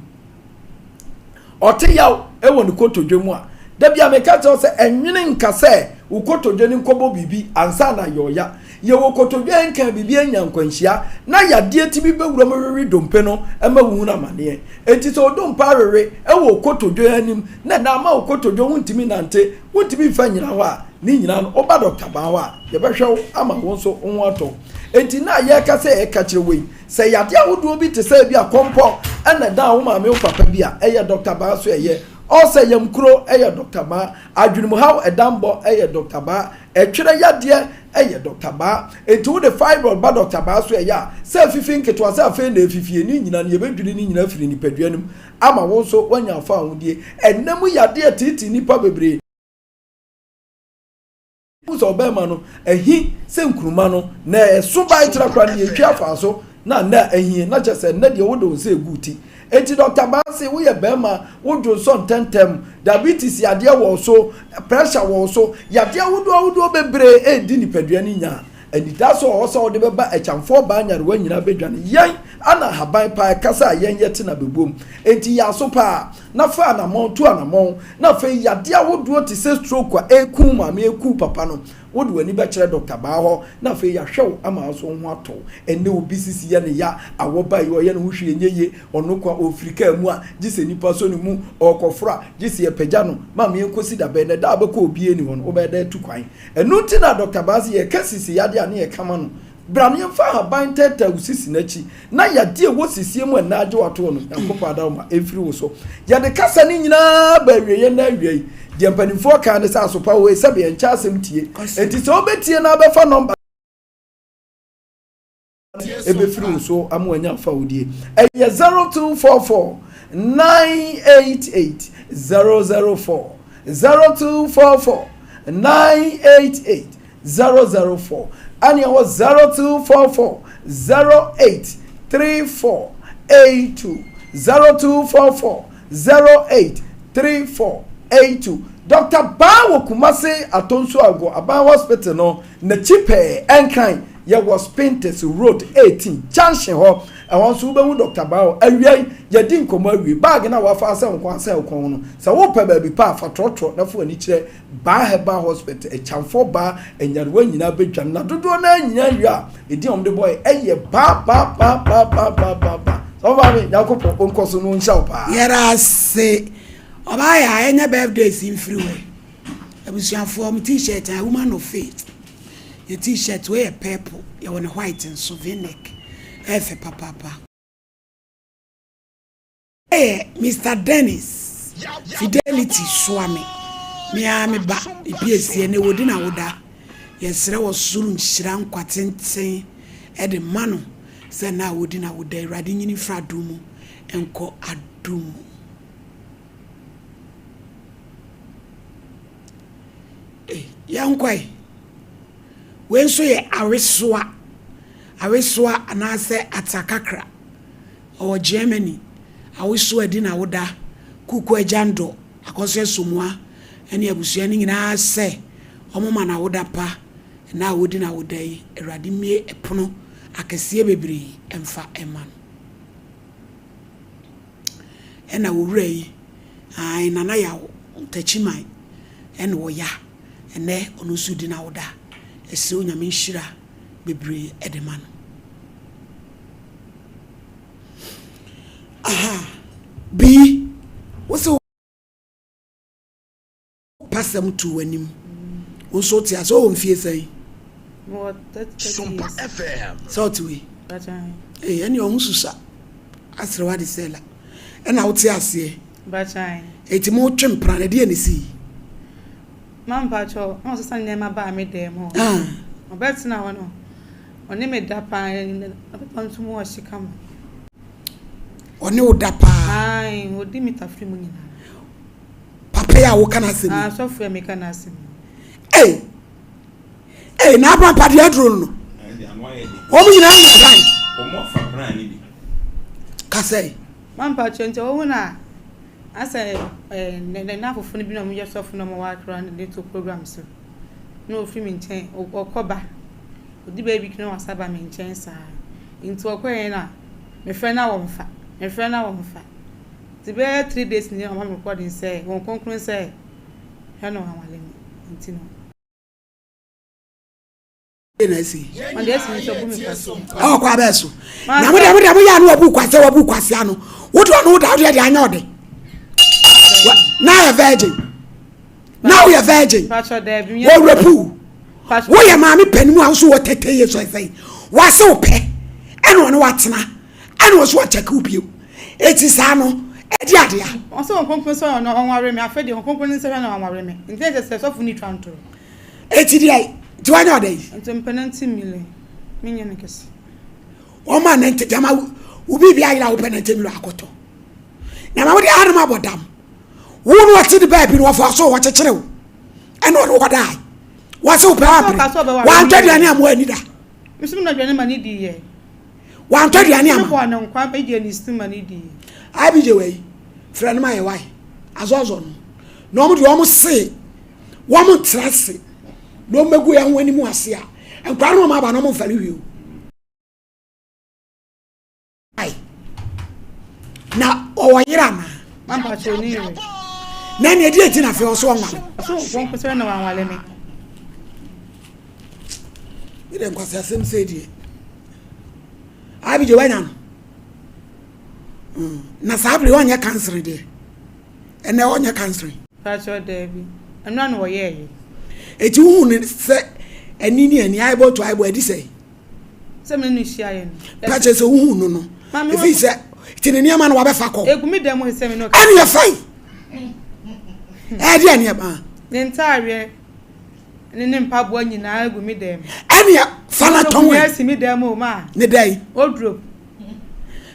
Ɔte yaw wɔ ne kotodwe mu a, da bi a meka kyerɛ wo sɛ ɛnwene nka sɛ wo kotodwe no nkɔbɔ biribi ansa na ayɛ ɔya. Yɛwɔ kotodwe a ɛnkaa biribi anya nkwanhyia na yadeɛ tumi bɛwura mu wewe dompe no ma wohunu amaneɛ. Enti sɛ wo dompe awewe wɔ wo kotodwe anim na ɛna ama wo kotodwe wontumi nante, wontumi mfa nnyina hɔ a, ne nyinaa no woba dɔkta baa hɔ a, yɛbɛhwɛ wo ama wo nso wo ho atɔ wo. Enti na yɛreka sɛ yɛka kyerɛ wo yi, sɛ yadeɛ ahodoɔ bi te sɛ ebi a kɔmpɔ na ɛdan wo maame wo papa bi a, ɛyɛ dɔkta baa so ɛyɛ. Ɔsɛ yam kuro ɛyɛ dɔkta baa. Adwenemuhaw ɛdanbɔ ɛyɛ dɔkta baa. Ɛtwerɛ yadeɛ ɛyɛ dɔkta baa. Enti wode fibroid ba dɔkta baa so ɛyɛ a, sɛ afifi nketewa sɛ afei na ɛfifie, ne nyina no yɛbɛdwiri ne nyina afiri nipadua no mu ama wo nso woanya afahodie. Ɛnna mu yadeɛ teetee nnipa bebree. Wohu sɛ ɔbarima no ahi sɛ nkuruma no, na ɛso bae tra koraa no, yɛtwi afaa so, na nnɛ a ahie, na kyerɛ sɛ nnɛ deɛ wode wo nsa egu wo ti. Enti Dɔkta Baa se woyɛ barima, wo dwonsɔ ntɛntɛm, diabetes yadeɛ wɔ wo so, pressure wɔ wo so, yadeɛ ahodoɔ ahodoɔ bebree redi nipadua no nya. Anidaso wɔ hɔ sɛ wode bɛba akyamfoɔ baa nyarewa nyinaa bɛdwane. Yɛn ana ahaban paa ɛkasa a yɛn yɛte na bɛbom. Enti yɛ aso paa na fa anamɔn, tu anamɔn na afei yadeɛ ahodoɔ te sɛ stroke a ɛreku maame ɛreku papa no Wode w'ani bɛkyerɛ dɔkta baa hɔ na afei yɛahwɛ wo ama wo nso wo ho atɔ wo. Ɛnnɛ obi sisi yɛ no ya, awɔ ba yi ɔyɛ ne ho hwee nyɛ yie, ɔno ko a ɔfiri kaa mu a gye sɛ nnipa sɔ ne mu, ɔrekɔforo a gye sɛ yɛpagya no. Maame yɛnkɔsi da bɛn na da a wobɛkɔ obiara nni hɔ no wobɛyɛ dɛn atu kwan? Ɛno nti na dɔkta baa se yɛka sisi yadeɛ a ne yɛka ma no. Bra na yɛmfa ahaban ntaataa wo sisi no akyi, na yadeɛ a ɛwɔ sisie mu a ɛnnɛ agye wo atoɔ no, Nyankopɔn adaworoma ɛmfiri wo so. Yɛde kasa no nyinaa ba awieɛ nnɛ awia yi. Deɛ mpanimfoɔ kaa ne sɛ asopa wɔ hɔ yi, sɛbe ɛnkyɛ asɛm tie. Enti sɛ wobɛtie na wobɛfa nɔmba no, ɛbɛfiri wo so ama wanya fawodie. Ɛyɛ 0244 988 004, 0244 988 004 ɛne ɛwɔ 0244 08 34 82 0244 08 34 82 Dr. Baa wɔ Kumasi Atonsu Ago Aban Hospital no n'akyi pɛɛ Nkran yɛwɔ Spintex Road 18 junction hɔ ɛhɔ nso wobɛhu Dr. Baa hɔ awia yi yɛdi nkɔmmɔ awie baage no a wafa asɛ wo kɔn asɛ wo kɔn no sɛ wopɛ baabi pa a fa trɔtrɔ na fa w'ani kyerɛ Baa Herbal Hospital, Akyamfoɔ baa nyarewa nyinaa bɛdwane na dodoɔ no ara nyinaa wie a, ɛdin a wɔde bɔeɛ ɛyɛ baa baa baa baa baa baa baa baa. Sɔfo maame, Nyankopɔn ɔnkɔ so na ɔnhyira wo paa. Yɛda ase. Ɔbaa yɛ a ɛnyɛ birthdays mfiri hɔ. Abusuafoɔ mo t-shirt a woman of faith. Yɛ t-shirt wei yɛ purple, yɛwɔ ne white nso, v-neck. Ɛyɛ fɛ papaapa. Yɛ Mister Dennis Fidelity soa me me ara me ba me piesie ɛnɛ wɔdi n'awoda yɛsrɛ wɔ soro nhyira nkwa tenten de ma no sɛ ɛnɛ a wɔdi n'awoda Awurade nyini mfiri adom mu nkɔ adom mu. Eh, yɛnkɔ ɛ. Wei nso yɛ awesoa, awesoa anaasɛ atakakra. Ɔwɔ Germany, awosu adi n'awoda, Kuku Agya Ndɔ, Akɔso Asomoa ne abusua no nyinaa sɛ wɔma no awoda pa ɛnnɛ a ɔredi n'awoda yi, Awurade mmue ɛpono akɛseɛ bebree mfa mma no. Ɛna owura yi, ae, Nana Yaw Ntakyiman ɛna ɔya, ɛnnɛ ɔno nso redi n'awoda, ɛsrɛ Onyame nhyira bebree de ma no. Aha, Bii, wo se wo pasɛm to w'anim. Wo nso wote ase, wowɔ mfie sɛn? Sompa FM. Sɛ ɔte wei? Ee, ɛne ɔho susa asrɛ wade sɛ la. Ɛna wote aseɛ. Eti mo twe mpena na ɛdeɛ ne sii? Ma mpakyɛw, na ɔsesa nneɛma baa me dan mu hɔ. Ɔbɛtena hɔ no. Ɔne me da paa, na papa nso mu ɔhye kama. Ɔne wo da paa? Ae, ɔdi me tafere mu nyinaa. Papa yi a woka n'asɛm yi? Ah, sɔfo yi a meka n'asɛm yi. Ei! Ei, na apampa deɛ aduro no. Wɔn nyinaa nya plan. Wɔn afa plan no bi. Kasa yi. Mampa kyerɛ nti wɔn na asɛ ɛɛ ne ne n'afofo no bi na wɔn yɛ sɔfo na wɔn wɔ akra ne to program so. Na ofiri me nkyɛn ɔkɔ ba. Ɔdi bɛyɛ week na wasan aba me nkyɛn saa. Nti ɔkɔeɛ na mefrɛ no a ɔmfa, mefrɛ no a ɔmfa. Nti bɛyɛ 3 days ni na wama me recording sɛ Honhom Kronkron sɛ hwɛ na wanwale me. Nti no. na asi. Ɔde asi ne sɛ ɔbu me kwasea. Ɛwɔ kɔ abɛɛ so. Na mo deɛ mo deɛ mo yɛ ano wabu kwasea wabu kwasea no. Wo de ɔno wo da wo deɛ deɛ anyɛ ɔde. Na ayɛ virgin. Na woyɛ virgin. Wɔwura puu. Woyɛ maame panin a woso wɔ tete yɛ so ɛsɛn. Wase wo pɛ ɛna ɔne watena ɛna ɔso wakyɛke wo bio. Eti saa no ɛdi adea. Ɔsɛ wɔn kronkron sɛ ɔno ɔnware me afɛ deɛ wɔn kronkron ne nsɛ hwɛ na wanware me nti ɛsɛ sɛ sɔfo ne twa ntoro. Eti deɛ nti wanyɛ ɔdɛ yi. Nti mpɛ 90 million menyɛ no kɛse. Wɔma 90 gyama wo biribi ayera wopɛ 90 million akɔtɔ. Na ma wode anom abɔ dam. Wo no ɔte ne baabi no wɔfa so wɔkyekyere wo ɛna ɔde wɔkɔdae. Wɔse wo pɛ wapere. Wantɔ aduane ama w'ani da. Nso na aduane ma ne di yɛ. Wantɔ aduane ama. Mebɔ ne nkwa megye ne stew ma ne di. IBJ wei frɛ no ma yɛ wae azɔzɔ no na wɔn deɛ wɔn se wɔn ntra ase na wɔn bɛgu yɛn ho anim ase a nkwadaa no wɔn aba na wɔn mfa no hwee o. Na ɔwɔ yere anaa? Mama kyɛ ɔni yere. Na ɛne ɛdi eti na afei ɔso ɔnwale. Ɔso wɔn kosɛ na wanwale me. Mi de nkwasi asɛm sɛ deɛ. Abigye wanya no. Hmm. Na saa bere ɔnyɛ kansere deɛ. Ɛnɛ ɔnyɛ kansere. Pakyɛ daabi. Ɛno ano wɔyɛɛye. Eti wohu ne sɛ ani ne ani eyeball to eyeball ɛdi sɛ. Sɛ me ne no hyiaeɛ no. Pa kyerɛ sɛ wohuu no no. Ɛfiri sɛ ti ne nneɛma no wabɛfa kɔ. Egu me dan mu sɛ me ne ɔka. Ɛne ɛfa yi. Ɛde nneɛma. Ne ntaareɛ ne ne mpaboa nyinaa egu me dan mu. Ɛne fa na tɔn ɛ. Esi me dan mu o ma. Ne da yi. Wardrobe.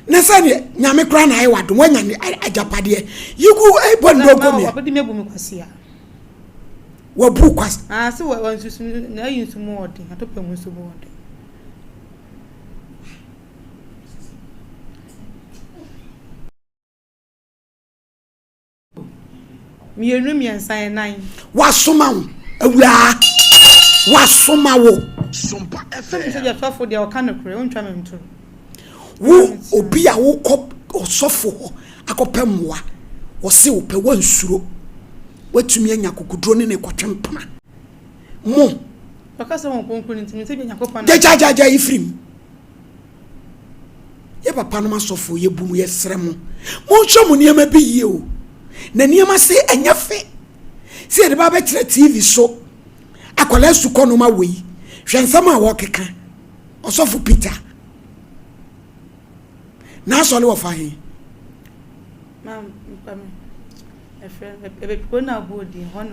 Na sɛ deɛ nyame koraa na ayɛ wadom wanya ne agyapadeɛ yigu ɛbɔ ne dɔnkɔ mi. Wabɛdi me abu me kwasia. Wabu kwas. Ah, se wɔ nsusu na ayi nsu mu ɔden, atɔpɛ mu nsu mu ɔden. Mmienu, mmiɛnsa, nnan. Wasoma wo, awuraa. Wasoma wo. Sɛ mi sɛ deɛ sɔfo deɛ ɔka nokorɛ, ontwa me ntoro. Wo obi a wokɔ ɔsɔfo hɔ akɔpɛ mmoa, ɔse wopɛ wansuro. Watumi anya akokoduro ne ne kɔtwe mpena. Mo. Ɔka sɛ wɔn kronkron nti, sɛ Nyankopɔn. Gyagyagya yi firi mu. Yɛ papa nom asɔfo yɛ bu mu yɛ srɛ mo. Monhwɛ mo nneɛma bi yie o. Na nneɛma se ɛnyɛ fɛ. Sɛ yɛde ba bɛkyerɛ TV so. Akwadaa sukɔ nom awɔ yi. Hwɛ nsɛm a wɔkeka. Ɔsɔfo Peter. N'asɔre wɔ fa he?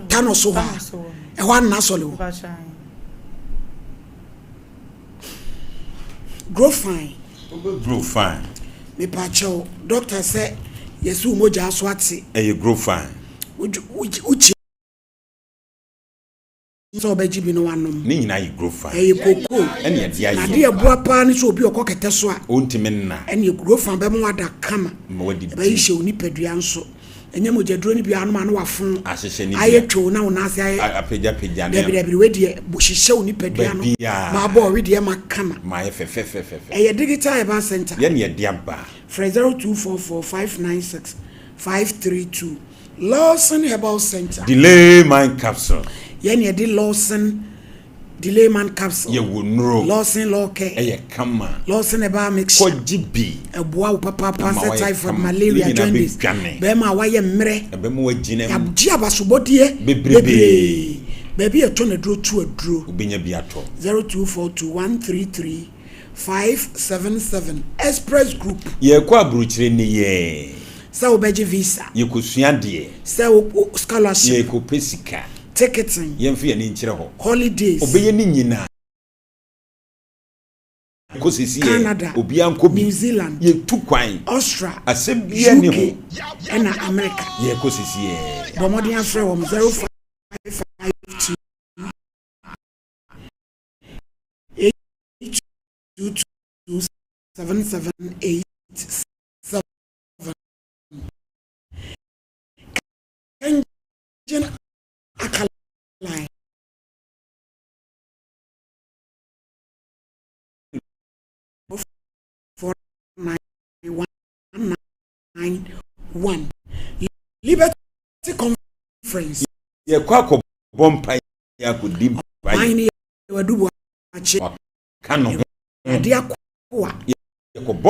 Tano so hɔ a, ɛhɔ a na n'asɔre wɔ. Grow fine. Grow fine. Mepakyɛw, doctor sɛ yɛsi wo mogya so ate. Ɛyɛ grow fine. Wokyi. Sɛ ɔbɛgye bi na wanom. Ne nyinaa yɛ Grofan. Ɛyɛ kokoo. Ɛne ɛde ayɛ. Na adeɛ ɛboa paa ne sɛ obi ɔkɔ kɛtɛ so a. Ɔntumi nna. Ɛne Grofan bɛma wada kama. Ma wadidi. Ɛbɛhyehyɛ wo nipadua nso. Ɛnyɛ mogyaduro no bi a anom a na wafono. Ahyehyɛ ne dua. Ayɛ twoo na wo nan ase ayɛ. Apagyapagya ne. Dabi dabi wei deɛ hyehyɛ wo nipadua no. Baabiara. Ma abɔ ɔwedeɛ ma kama. Ma ayɛ fɛfɛfɛfɛ. Ɛyɛ Digital Herbal Center. Yɛne ɛde aba. Frɛ 0244 596 532. Lawson Herbal Center. Delay Man Capsule. Yɛn na yɛde Lawson Delay Man Capsule. Yɛ wɔ nnuro. Lawson Law Care. Ɛyɛ kama. Lawson Herbal Mixture. Kɔgye bi. Ɛboa wo papaapa sɛ typhoid, malaria, jaundice. Bɛrima a wayɛ mmerɛ. Ɛbɛma wagyina mu. Yɛagye abasobɔdeɛ. Bebrebe. Baabi a yɛtɔ n'aduro tu aduro. Wobɛnya bi atɔ. 0242 133 577 Express Group. Yɛrekɔ aburokyire ne yɛn. Sɛ wobɛgye visa. Yɛkɔsua adeɛ. Sɛ wo scholarship. Yɛrekɔpɛ sika. Ticketing. Yɛmfa yɛn ani nkyerɛ hɔ. Holidays. Ɔbɛyɛ ne nyinaa. Kɔ sisi yɛ. Canada. Obiara nkɔ bi. New Zealand. Yɛtu kwan. Austria. Asɛm biara nni ho. UK ɛna America. Yɛrekɔ sisi yɛ. Bɔ mmɔden afrɛ wɔn 0552 822 7787. Kengen Alkaline. 491191 Liberty Conference. Yɛkɔ akɔbɔ mpaeɛ akɔdi mpaeɛ. Ɔman no yɛ w'adubu akye. Waka ne ho. Awurade akoa. Yɛkɔbɔ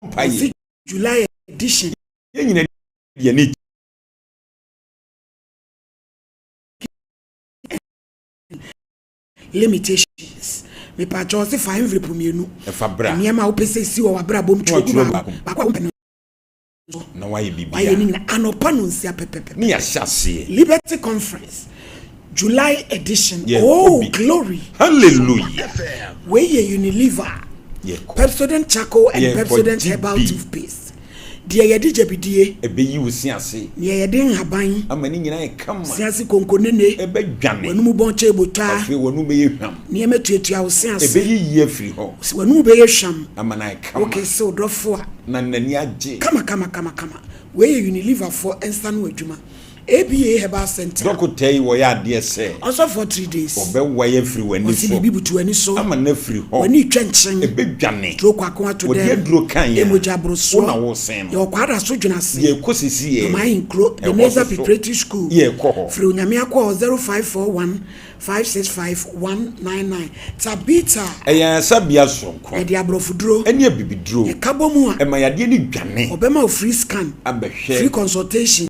mpaeɛ. Ɔse July edition. Yɛn nyinaa de yɛn ani Limitations. Mepaakyɛw ɔse fa envelope mmienu. Ɛfa bra. Nneɛma a wopɛ sɛ esi wɔ w'abrabɔ mu twerɛ gu baako. Baako a wompɛ no nso. Na wayɛ biribiara. Wayɛ ne nyinaa anɔpa nonsia pɛpɛpɛ. Ne yɛahyɛ aseɛ. Liberty Conference July edition. Yɛkɔ Oh bi. glory. Hallelujah. Wei yɛ Unilever, Yɛkɔ. Pepsodent Charcoal and Yɛkɔ Pepsodent gye Herbal bi. Toothpaste. Deɛ yɛde gyabidie. Ɛbɛyi wo se ase. Deɛ yɛde nhaban. Ama ne nyinaa ayɛ kama. Se ase konkonene. Ɛbɛdwane. W'anomu bɔn kyɛ botaa. Afei w'anomu bɛyɛ hwam. Nneɛma tuatua wo se ase. Ɛbɛyiyi afiri hɔ. W'anomu bɛyɛ hwam. Ama no ayɛ kama. Wokese wo dɔfo a. Na n'ani agye. Kama kama kama kama. Wei yɛ Unilever foɔ nsa ano adwuma. ABA Herbal Centre. Dɔkota yi wɔyɛ adeɛ sɛ. Ɔsɔfoɔ 3 days. Ɔbɛwae afiri w'ani Ɔse so. biribi butu w'ani so. Ama no afiri hɔ. W'ani retwa nkyen. Ɛbɛdwane. Stroke ako ato Wɔde dɛm. aduro kan a. Emogya Wo na aborosoɔ. wosen no. Yɛwɔ Kwada so dwene ase. Yɛrekɔ sisi yɛ. Nnomaa Nkuro. Ɛhɔ Ebenezer so so. Preparatory School. Yɛrekɔ hɔ. Frɛ Onyame Akoa wɔ 0541 565 199. Tabitha. Ɛyɛ ayaresabea soronko. Yɛde aborɔfoduro. Ɛne abibiduro. Yɛka bɔ mu a. Ɛma yadeɛ no dwane. Ɔbɛma wo free scan. Abɛhwɛ. Free consultation.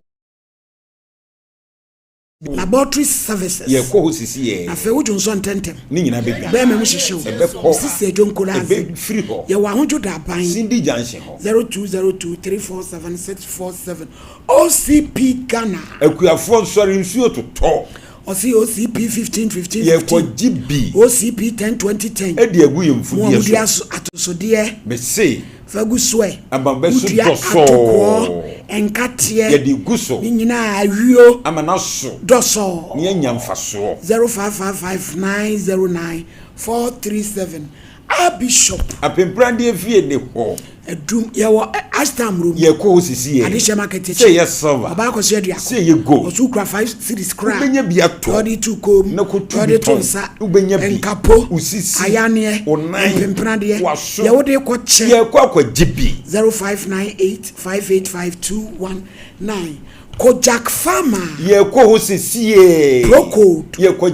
Laboratory services. Yɛkɔ hɔ sisi yɛ. Afei wodwo nsɔ ntɛntɛm. Ne nyinaa bɛdwane. Bɛrima mu hyehye wo. Ɛbɛkɔ. Sisi adwonkola ase. Ɛbɛfiri hɔ. Yɛwɔ ahodwo da aban. Cindy Junction hɔ. 0202 347 647 OCP Ghana. Akuafoɔ nsɔre nsuo totɔ. Ɔsi OCP 15 15 15. Yɛkɔgye bi. OCP 10 20 10. Ɛde agu yɛn Mo a mfudeɛ mudi so. aso atosodeɛ. Mese. Fagu soɛ. Aba bɛso Wodua dɔsɔɔ. atokoɔ. Nkateɛ. Yɛde gu so. Ne nyinaa awio. Ama n'aso. Dɔsɔɔ. Ne yɛanya mfasoɔ. 0555 909 437 A Bishop. Apempradeɛ fie ne hɔ. Adum yɛwɔ Ashtown room. Yɛkɔ hɔ sisi yɛ. Adehyɛ market akyi. Sɛ yɛ silver. Ɔbaa kɔ so aduako. Sɛ yɛ gold. Ɔso kura 5 cedis koraa. Wobɛnya bi atɔ. Ɔde to kom. Na kɔtu bi Ɔde to tɔn. nsa. Wobɛnya bi. Nkapo. Osisi. Ayaneɛ. Wo nan. Mpempradeɛ. Waso. Yɛwɔ de kɔ kyɛ. Yɛkɔ akɔgye bi. 0598 585 219 Kojak Pharma. Yɛkɔ hɔ sisi yɛ. Procold. Yɛkɔ.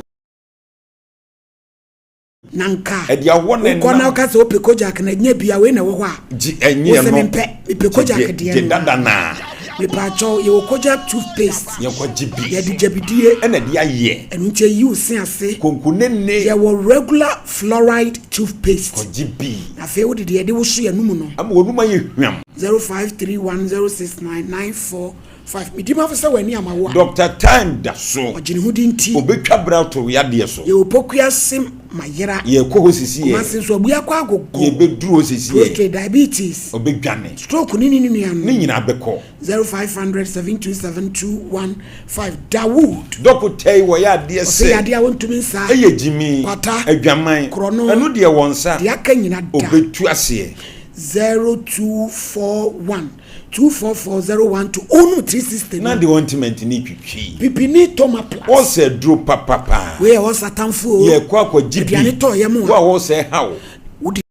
Na nka. Ɛde awɔ ne Wokɔ na nam. woka sɛ wopɛ Kojak na nyɛ bia wei na ɛwɔ hɔ a. Gye ɛnyɛ Wo sɛ no. mempɛ mepɛ Kojak Gye deɛ gye no. dada naa. Mepaakyɛw yɛwɔ Kojak toothpaste. Yɛkɔgye bi. Yɛde gyabidie. Ɛna de ayɛ. Ɛno nti ɛyi wo se ase. Konkonene. Yɛwɔ regular fluoride toothpaste. Kɔgye bi. Afei wode deɛ yɛde woso yɛnum no. Ama wɔnum ayɛ hwam. 0531069945 medi mafo sɛ w'ani ama wo a. Dr. Time da so. Ɔgye ne ho di nti. Obetwa bra to yadeɛ so. Yɛwɔ Pokuase Mayera. Yɛkɔ hɔ sisi yɛ. Kumasi nso abu akɔ agogo. Yɛbɛduru hɔ sisi yɛ. Prostate diabetes. Ɔbɛdwane. Stroke ne ne ne nua no. Ne nyinaa bɛkɔ. 0500 727 215 Dawood. Dɔkota yi wɔyɛ adeɛ Ɔsɛ sɛ. yadeɛ a wɔntumi nsa. Ɛyɛ gyimi. Kwata. Adwaman. Korɔno. Ɛno deɛ wɔn nsa. Deɛ aka nyina da. Ɔbɛtu aseɛ. 0241 244 012 onu 360 Na no. de ointment ne twitwi. Pipini toma plus. Wɔsɛ duro papapa. Wei yɛ wɔsa tamfo o. Yɛkɔ akɔgye bi. Aduane tɔ yɛ mu Wo a. a wɔsɛ ha wo. Wodi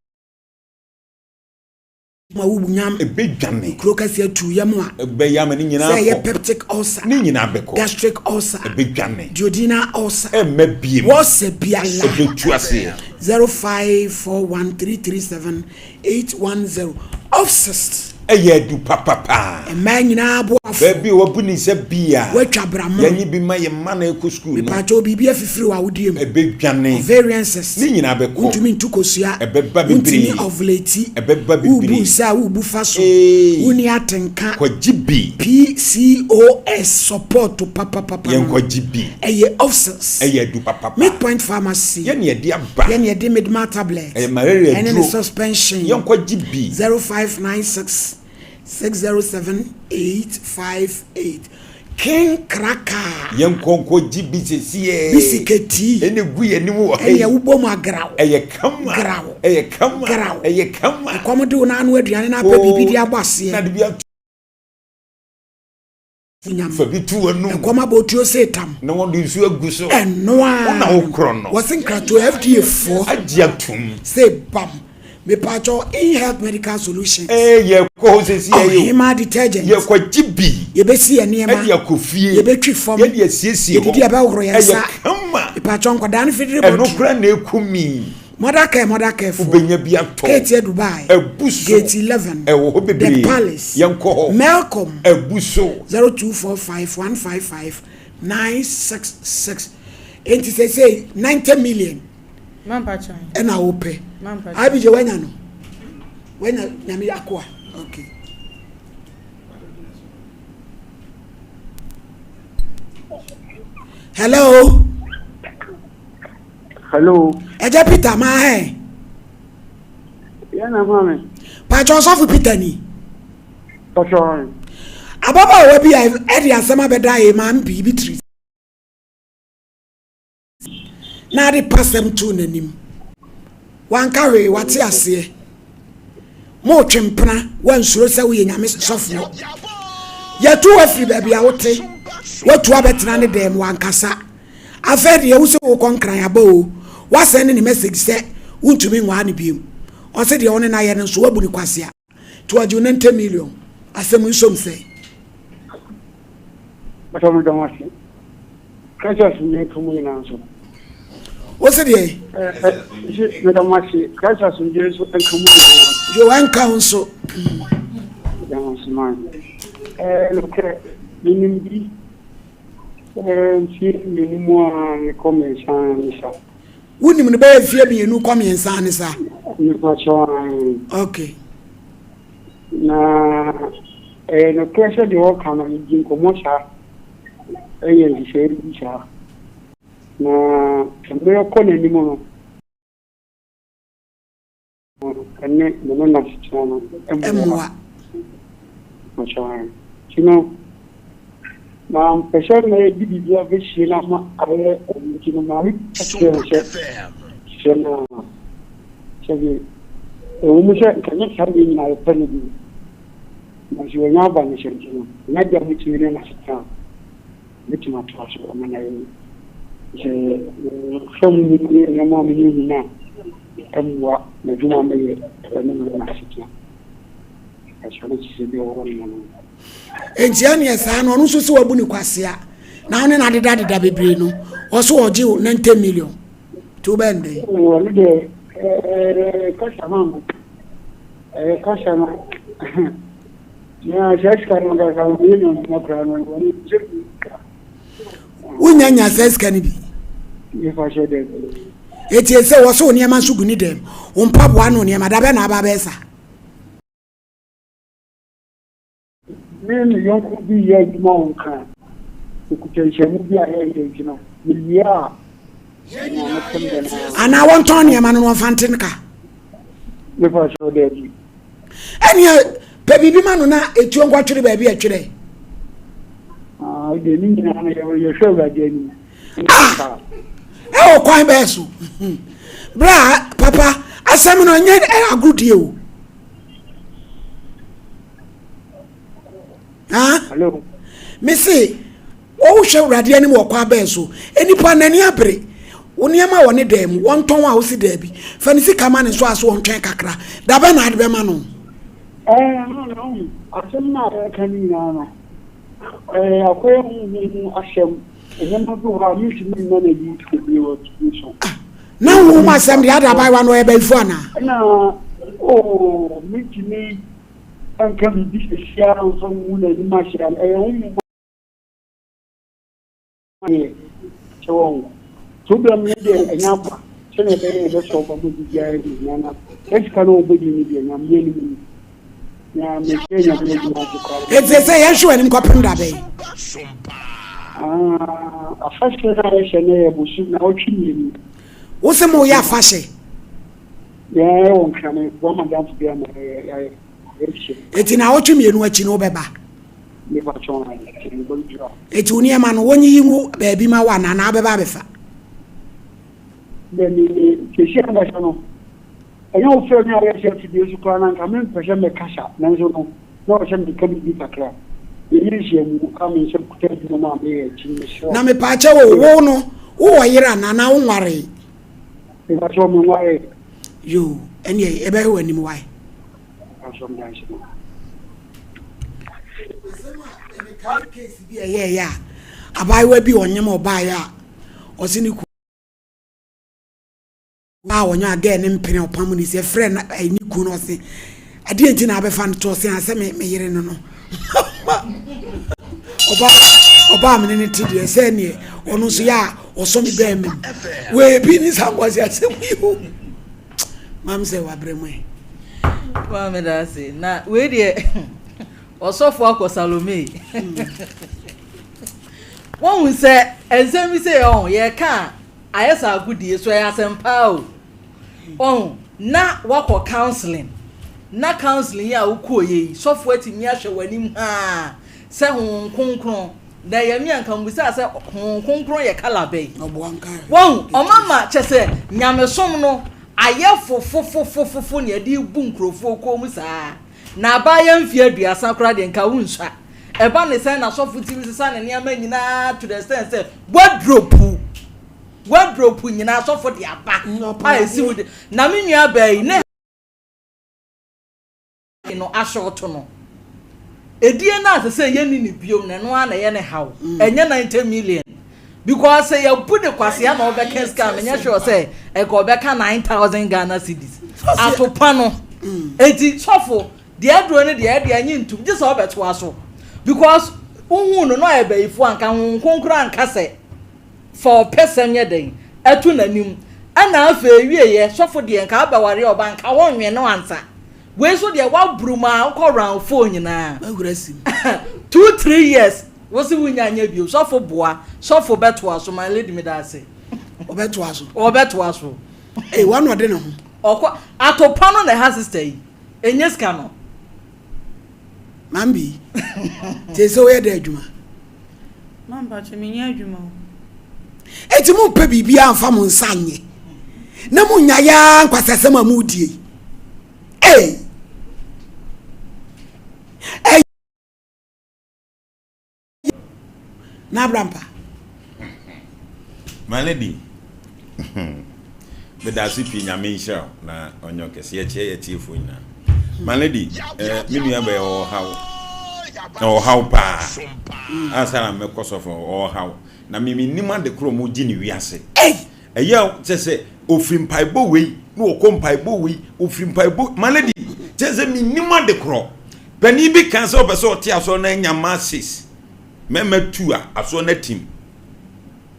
ma wo nyam. Ɛbɛdwane. Kuro kɛseɛ tu yɛ mu a. Ɛbɛyɛ ama ne nyinaa Sɛ ɛyɛ kɔ. peptic ulcer. Ne nyinaa bɛkɔ. Gastric ulcer. Ɛbɛdwane. Duodenal ulcer. Ɛmma biem. Wɔsɛ biala. Ɛbɛtu aseɛ. 0541337810 Offsist. Ɛyɛ adu papapa. Mmaa nyinaa boafo. Baabi a wabu ne nsa bia. Watwa bramo. Yɛnye bi ma yɛ mma na ɛkɔ sukuu no. Mepaakyɛw biribi afifiri wɔ awodie mu. Ɛbɛdwane. Ovarian cyst. Ne nyinaa bɛkɔ. Wontumi ntu kosua. Ɛbɛba bebree. Wontumi ovulate. Ɛbɛba Wobu bebree. nsa a wobu fa so. Ee. Wonni atenka. Kɔgye bi. PCOS support papapapa. no. Yɛnkɔgye bi. Ɛyɛ Offsys. Ɛyɛ adu papapa. Midpoint Pharmacy. Yɛne yɛde aba. Yɛne yɛde Midma tablet. Ɛyɛ malaria Ɛne ne duro. suspension. Yɛnkɔgye bi. 0596 607 858. King Cracker. Yɛnkɔ nkɔgye bi sesiɛ. Bisiketi. Ɛne gu yɛn anim wɔ ha yi. Ɛne ɛwobɔ mu agraw. Ɛyɛ kama. Graw. Ɛyɛ kama. Graw. Ɛyɛ kama. Ɛkɔm de wo n'ano aduane na apɛ biribi de abɔ aseɛ. Na de bi ato. Nyam. Fa bi to w'anum. Ɛkɔm abɔ otuo sɛ tam. Na wɔde nsuo agu so. Ɛnoa. Wo na wokorɔ no. Wɔse nkrato FDA foɔ. Agye atom. Sɛ bam. Mepatwɔ in health medical solutions. Ee yɛkɔ hɔ sɛsi yɛ yi o. Ɔhema detergent. Yɛkɔgye bi. Yɛbɛsi yɛ nneɛma. Ɛde akɔ fie. Yɛbɛtwi fam. Yɛde asiesie hɔ. Yɛdidi yɛbɛhoro yɛn nsa. Ɛyɛ kama. Mepatwɔ nkwadaa no fidiri bɔtɔ. Ɛno kora na eku mi. Mother care mother care fo. Wobɛnya bi atɔ. Kate Dubai. Ɛbu so. Gate 11. Ɛwɔ hɔ bebree. The Palace. Yɛnkɔ hɔ. Melcom. Ɛbu so. 0245 155 966. Enti sɛ sɛ 90 million. Ɛna wopɛ. Abigye wanya no. Wanya nyame akoa. Okay. Hello. Hello. Ɛgya Peter maa hɛ. Yɛn na maame. Pàtó ɔsɔfo Peter ni. Pakyɛ. Ababaawa bi a ɛde asɛm abɛda yɛ maame pii bi tiri na ade pasɛm too n'anim. Wanka hwee, wate aseɛ. Moretwe mpena, wansuro sɛ woyɛ nyame sɔfoɔ. Yɛtu wo afiri baabi a wote, watu abɛtena ne dɛm, wankasa. Afei deɛ wo sɛ wokɔ nkran aba o, wasɛn ne message sɛ wontumi nwaa no biom. Ɔse deɛ wo ne no ayɛ no nso wabu no kwasea. Nti ɔgye wo 90 million. Asɛm yi som sɛn? Bàtà mi dɔn ase. Christ asomdwoe nka mo nyinaa nso. Wo se deɛ? Ɛɛ, meda mo ase. Christ asomdwoe nso nka mo nyinaa. Yo, ɛnka wo nso. Meda mo ase maa. Ɛɛ, nokorɛ, menim bi. Ɛɛ, mfie mmienu mu a mekɔ mmiɛnsa ne sa. Wonim no bɛyɛ mfie mmienu kɔ mmiɛnsa ne sa? Mepa kyɛw ae. Okay. Na ɛyɛ nokorɛ sɛ deɛ ɔka no, yɛdi nkɔmmɔ saa. yɛ nhyehyɛe bi saa. Na mmerɛ kɔ n'anim no, ɛne me ne n'asetena no mmoa. Nti no, mampɛ sɛ mɛdi biribi a bɛsie no ama ayɛ ɛno nti no, maame ka kyerɛɛ no sɛ, sɛ na sɛbi ɛwɔ mu sɛ nka nyɛ saa deɛ nyinaa yɛpɛ no bi. Nanso wanya aba no sɛ nti no, ɛnyɛ ade a metumi ne no asetena a mɛtumi atoa so ama no ayɛ yie. Sɛ mefa mu ne nneɛma a meyɛ nyina a, ɛmmoa m'adwuma a meyɛ ne me ne m'asetena. Ɛkyerɛ no sɛ bi wɔ hɔ nom no. Enti ɛneɛ saa no ɔno nso sɛ wabu ne kwasea na wo ne no adedadeda bebree no ɔso ɔgye wo 90 million nti wobɛyɛ no dɛn? Ɔno deɛ ɛɛ kasa ma no. Ɛyɛ kasa no na saa sika no ankasa no yɛ nya adwuma koraa no wɔn sɛ bi ka. Wonya nya saa sika no bi. Nifa sɛ dɛ. Eti sɛ wɔsɛ wo nneɛma nso gu ne dɛm wo mpaboa ne wo nneɛma dabɛ na aba abɛyɛ saa. Me ne me yɔnko bi reyɛ adwuma wɔ Nkran. Okuta nhyiamu bi a yɛreyɛ nti no, mewie a, nea mepem dɛ no ara. Anaa wɔntɔn nneɛma no na wɔmfa nte no ka? Mepa kyɛw, daabi. Ɛnneɛ pɛ biribi ma no na etuo nkɔtwere baabi a ɛtwerɛ. Ah, deɛ ne nyinaa no yɛhwɛ Awurade anim. Ah, ɛwɔ kwan bɛɛ so. Bra, papa, asɛm no ɛnyɛ agodie o. Hello. Me se wohwɛ awurade anim wɔ kwan bɛn so nipa n'ani abere wo nneɛma wɔ ne dan mu wɔntɔn a wosi daabi fa ne sika ma ne nso aso wɔntwɛn kakra dabɛ na ade bɛma no. Ɛɛ no no asɛm no a yɛka no nyinaa no ɛɛ akɔyɛ honhom mu asɛm nneɛma bi wɔ hɔ a mentumi mma no adi bebree wɔ tv so. Ah, na honhom mu asɛm deɛ ada abaayewa no ɔyɛ bɛyifo anaa? Ɛna oo mentumi nka biribi sɛsi ara mfa ngu n'anim ahyɛ no ɛyɛ honhom ayɛ sɛ wɔn problem no deɛ ɛnyɛ aba sɛnea ɛbɛyɛ yɛbɛsɔ ɔba mu biribiara de hia na saa sika no wɔbɛdi no deɛ nyameɛ no mu na mehyɛ nyame adwuma ase koraa. Ɛfiri sɛ yɛnhwɛ w'anim kɔpem da bɛn? Ah, afahyɛ no a yɛhyɛ no yɛ bosom na ɔtwe mmienu. Wo se mo yɛ afahyɛ? Yɛn wɔ nkrame boa madamfo bi ama yɛayɛ. Eti na ɔtwe mmienu akyi no wobɛba? Eti wo nneɛma no wɔnyiyi ngu baabi ma wo anaa na wobɛba abɛfa? Sɛsi ankasa no, ɛnyɛ wo frɛ me a yɛhyɛ afidie so koraa na anka mempɛ sɛ mɛkasa nanso no na ɔwɔ sɛ meka biribi kakra. Yɛyɛ nhyiamu a me nsa kuta adwuma mu a meyɛ nti mesrɛ wo. Na mepaakyɛw o, wo no wowɔ yere anaa na wonwaree? Mepaakyɛw menwaree. Yoo, ɛneɛ yɛbɛhwɛ w'anim wae. Asɛm a mekae case bi a ɛyɛɛyɛ a abaayewa bi ɔnyem ɔbaeɛ a ɔse ne kunu a ɔnyɛ a girl ne mpene ɔpam ne si ɛfrɛ na ɛyi ne kunu no ɔse adeɛ nti na abɛfa no to ɔse asɛ me me yere no no ɔba ɔbaa me ne ne te deɛ sɛ neɛ ɔno nso yɛ a ɔsɔ me bɛn me mu wei bi ne saa nkwasi asɛm yi o. Maame sɛ wabrɛ mu ɛ. Maame da ase na wei deɛ ɔsɔfo akɔ Salome. Wɔn sɛ nsɛm bi sɛ ɔn yɛka a ayɛ sɛ agodie so ɛyɛ asɛm paa o. Ɔn na wakɔ counseling. Na counseling yi a wokɔeɛ yi, sɔfoɔ atumi ahwɛ w'anim haa sɛ Honhom Kronkron. Na ɛyɛ me a nka mebisaa sɛ Honhom Kronkron yɛ colour bɛn? Wahu? Ɔmama kyɛ sɛ nyamesom no ayɛ fofofofofofo na yɛde rebu nkurɔfoɔ kɔn mu saa. Na abaayewa mfeɛ aduasa koraa deɛ nka wonsua. Ɛba ne sɛn na sɔfo tumi sesa ne nneɛma nyinaa to the extent sɛ wardrobe wardrobe nyinaa sɔfo de aba a ɛsi wo de. Na me nua baa yi ne no ahyɔɔto no. Edie no a sɛ sɛ yɛnni no biom no ɛno ara na ɛyɛ ne haw. Ɛnyɛ 90 million. Because sɛ yɛbu ne kwasea na ɔbɛka sika a menyɛ sure sɛ ɛka ɔbɛka 9000 Ghana cedis. Atopa no. Enti sɔfo deɛ aduro no deɛ ɛdeɛ nye ntum gye sɛ ɔbɛtoa so. Because wohuu no na ɔyɛ bayifoɔ anka Honhom Kronkron anka sɛ fa ɔpɛsɛm yɛ dɛn ɛto n'anim. Ɛna afei wieɛ sɔfo deɛ nka abɛware ɔba nka wɔnwɛn no ansa. Wei nso deɛ waboro mu a wokɔ round four nyinaa. Wahura sim. 2 3 years Wo se wonya nyɛ bio. Sɔfo boa. Sɔfo bɛtoa so. My lady meda ase. Ɔbɛtoa so. Ɔbɛtoa so. Ee wa na ɔde ne ho. Ɔkɔ atopa no na ɛha sister yi. Enye sika no. Mambi. Te sɛ woyɛ dɛ adwuma. Mampa kyɛ menyɛ adwuma o. Eti mo mpɛ biribiara mfa mo nsa nyɛ. Na mo nya ya nkwasasɛm a mo die yi. Ee. Na abrampa. My lady, meda ase pii nyame nhyira wo na ɔnyɛ ɔkɛse yɛkyerɛ yɛ tiefoɔ nyinaa. My lady, eh, me nua bɛyɛ ɔhaw ɔhaw paa ansa na mɛkɔ sɔfo ɔhaw na me menim ade korɔ mo gye ne wiase. Ɛyɛ a kyɛ sɛ ofiri mpaebɔ wei na ɔkɔ mpaebɔ wei, ofiri mpaebɔ my lady, kyɛ sɛ mennim ade korɔ. Panin bi kan sɛ ɔpɛ sɛ ɔte asɔre no anya mmaa six, mmarima two a asɔre no atim.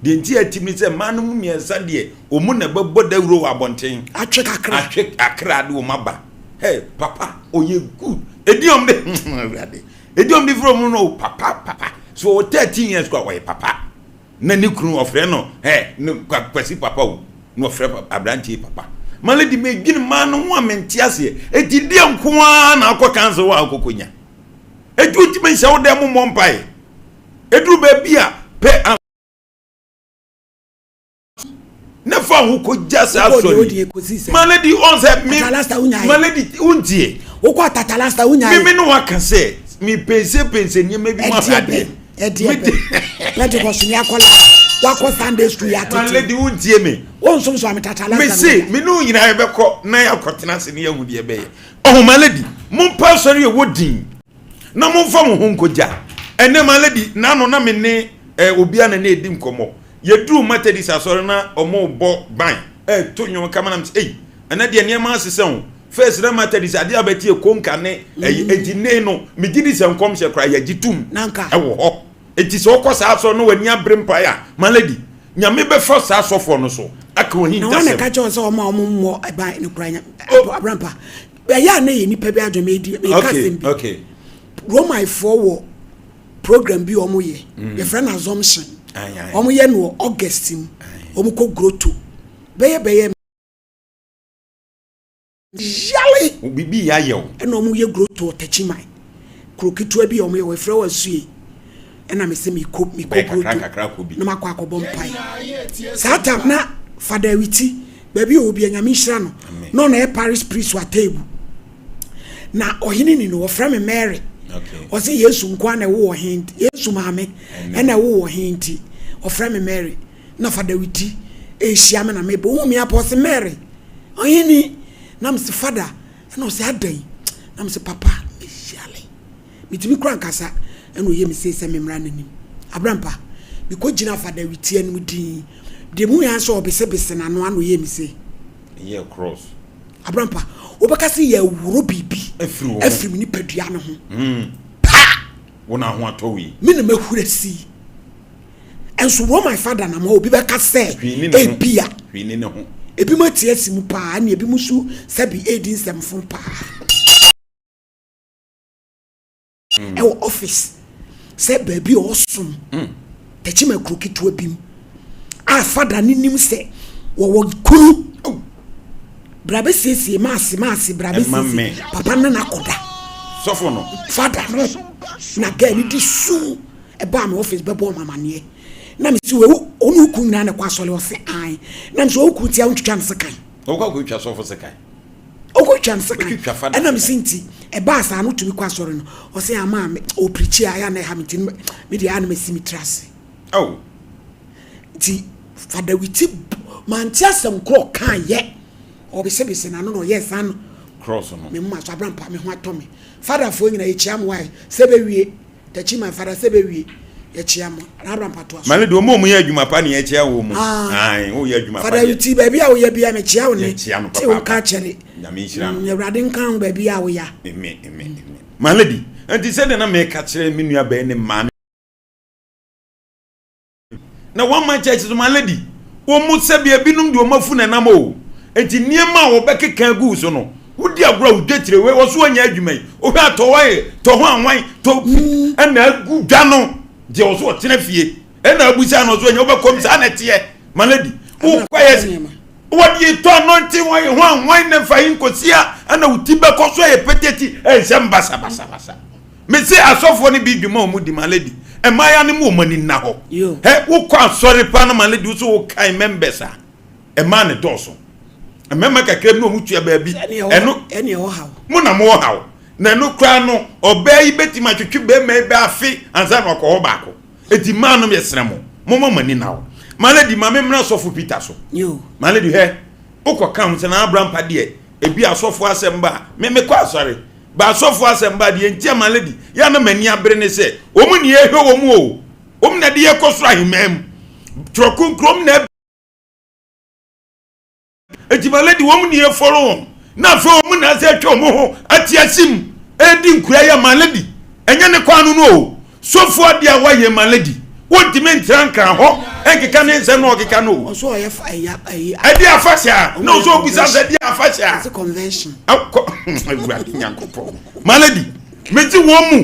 Deɛ nti a atim ne sɛ mmaa no mu mmiɛnsa deɛ wɔn na ɛbɛbɔ dawuro wɔ abɔnten. Atwe kakra. Atwe akra de wɔn aba. Hey, papa, ɔyɛ good. Edi wɔn de, awurade. Edi wɔn de firi wɔn no, papa, papa. So ɔwɔ 13 years kɔ a ɔyɛ papa. Na ne kunu ɔfrɛ no ɛ ne kwasi papa o na ɔfrɛ aberanteɛ yi papa ma lady medwene maa no ho a mente aseɛ eti deɛ nko ara na akɔ council hɔ a akɔkɔnya eti wotumi nhyɛ wo dɛm mmɔ mpae eduru baabi a pɛ ne fa ho kɔgya saa sɔre yi ma lady ɔn sɛ me ma lady wontie wokɔ atatalasta wonyae me me ne waka sɛ mepɛnsɛpɛnsɛ nneɛma bi mu ahwɛ adeɛ Ɛdeɛ bɛ Pentecost ni akɔla wakɔ Sunday school yɛ atete. My lady wo ntie me. Wo nsom so ametata last Me se me ne wo nyinaa yɛbɛkɔ na yɛakɔtena ase ne yɛahu deɛ ɛbɛyɛ. Ɔho my lady mompa asɔre ɛwɔ din na momfa mo ho nkɔgya. Ɛnɛ my lady n'ano na me ne eh, obi a na ne ɛdi nkɔmmɔ. Yɛduru Methodist asɔre na ɔmo bɔ ban ɛto nnwom kama na me sɛ ei ɛnɛ deɛ nneɛma asesa o. First na Methodist adeɛ a bɛte konka ne ɛyi mm. eti ne no megye di sɛ nkɔmhyɛ koraa yɛgye tum ɛwɔ hɔ eti sɛ ɔkɔ saa asɔre no w'ani abere mpae a my lady nyame bɛfa saa asɔfoɔ no so aka ohin tasɛm. Na wɔn na ɛka kyerɛ sɛ wɔn a wɔn mmɔ ɛban no kura nya oh. abrampa ɛyɛ a na yɛ nipa bi adwene mɛ edi mɛ ka asɛm bi Romanfoɔ wɔ program bi wɔn yɛ mm. yɛfrɛ no assumption wɔn yɛ no wɔ August mu wɔn kɔ grotto bɛyɛ bɛyɛ. Yale! Biribi yɛ ayɛ wo. Ɛna ɔmo yɛ grotto wɔ Techiman. Kuro ketewa bi a ɔmo yɛ hɔ, yɛfrɛ hɔ Asue. Ɛna me se mekɔ mekɔ grotto na makɔ akɔbɔ mpae. Saa tam na Fada Awiti, baabi a ɔwɔ bia Nyame nhyira no, na ɔna yɛ parish priest wɔ Atebu. Na ɔhene ni no, wɔfrɛ me Mary. Ɔse Yesu nko ara na ɛwo ɔhen, Yesu maame ɛna ɛwo ɔhen nti, ɔfrɛ me Mary. Na Fada Awiti ɛrehyia me na mebɔ, ohuu me apɔ ɔse Mary. Ɔhene, na mese fada, ɛna ɔse adɛn? Na mese papa, meyale. Metumi kora nkasa, ɛna ɔyɛ me sei sɛ memmra n'anim. Abrampa, mekɔ gyina fada witia no mu din. Deɛ mu yɛn sɛ ɔbesebese n'ano ano ɔyɛ me sei. Ɛyɛ cross. Abrampa, wobɛka sɛ yɛawuro biribi afiri me nipadua no ho. Hmm. Pa! Wo na ho atɔ wei. Me na mahura si. Nso wɔ my father nam hɔ obi bɛka sɛ ebia ebi mo ate asi mu paa ne ebi mo nso sɛbi edi nsɛmfo paa mm. ɛwɔ office sɛ baabi a ɔsom mm. tɛkyima kuro ketewa bi mu a fada ne nim sɛ wɔwɔ kunu oh. Bra bɛsiesie maase maase bra bɛsiesie papa no na akɔda. Sɔfo no. Fada no na girl no di su ɛbaa me office bɛbɔɔ me amaneɛ na mesi wei wo ne wo kun nyinaa na ɛkɔ asɔre ɔse ae na mesi wo kun tia wontwitwa no sekan. Ɔkɔ akɔtwa sɔfo sekan. Ɔkɔtwa no sekan ɛna mesi nti ɛbaa saa no tumi kɔ asɔre no ɔse ama me ɔpirikyi a ɛyɛ na ɛha me nti me deɛ a na masi me tiri ase. Oh. Nti Fada Witi mante asɛm korɔ ɔkaa yɛ ɔbesebese n'ano na ɔyɛɛ saa no. Cross no. Me mma so abrampa me ho atɔ me. Fadafoɔ nyina yɛkyia mo wae sɛ bɛwie Takyi my father sɛ bɛwie yɛkyia mo na abrampa toa so. Mane deɛ ɔmo a ɔmo yɛ adwuma pa ne yɛkyia wɔn mu. Ae wo yɛ adwuma pa Fada deɛ. Witi baabi a woyɛ bia mekyia wo ne Yɛkyia no te wo nka papaapa. kyɛre. Nyame nhyira no. Awurade nka ho baabi a woya. Amen amen amen. My lady, nti sɛdeɛ na meka kyerɛ me nua bɛɛ ne maame. Na one man church so my lady, wɔn mu sɛbi ebinom de wɔn afu na ɛnam o. Nti nneɛma a wɔbɛkeka agu so no, wodi agorɔ a wodwa tire wei wɔso wɔnyɛ adwuma yi. Wohwɛ atɔ hɔ tɔ ho anwan tɔ ɛna agu dwa no deɛ wɔso wɔtena fie ɛna abusa no ɔso ɛnyɛ wobɛkɔm saa na ɛteɛ my lady. Wokɔ yɛ wɔde tɔ anointing wɔn ho anwan na mfa yi nkosia ɛna wo ti bɛkɔ so ɛyɛ peteti ɛnsɛm basabasabasa. Mese asɔfoɔ no bi dwuma a wɔn di my lady mmaayewa no mu wɔn ani nna hɔ hɛ wokɔ asɔre paa no my lady wosɛ wokan members a mmaa ne dɔɔso mmarima kakra bi na wɔn tua baabi ɛno mo na mo wɔ haw na ɛno koraa no ɔbaa yi bɛtumi atwetwe bɛrima yi bɛ afe ansa na ɔkɔ hɔ baako eti mmaa no yɛsrɛ mo mo ma mo ani na hɔ my lady ma me mmra sɔfo Peter so my lady hɛ wokɔ ka ho sɛ na abrampa deɛ ebi asɔfo asɛm ba me mekɔ asɔre Ba asɔfo asɛm ba deɛ nti a my lady yɛ a na m'ani abere ne sɛ wɔn ni yɛhwɛ wɔn o wɔn na de yɛ kɔ soro ahemman mu twerɛ kronkron wɔn na eti my lady wɔn ni yɛ fɔlɔ wɔn na afei wɔn na asɛ atwa wɔn ho ate asim edi nkura yɛ my lady ɛnyɛ ne kwan no no o Sɔfo adeɛ a wayɛ ma lady wontumi ntra nkran hɔ nkeka ne nsɛm na ɔkeka no o. Ɔsɔ ɔyɛ fa ɛya ɛyi. Ɛde afahyɛ a na ɔsɔ ɔbisa sɛ ɛde afahyɛ a. Ɛsɛ convention. Akɔ awurade nyankopɔn. Ma lady mesi wɔn mu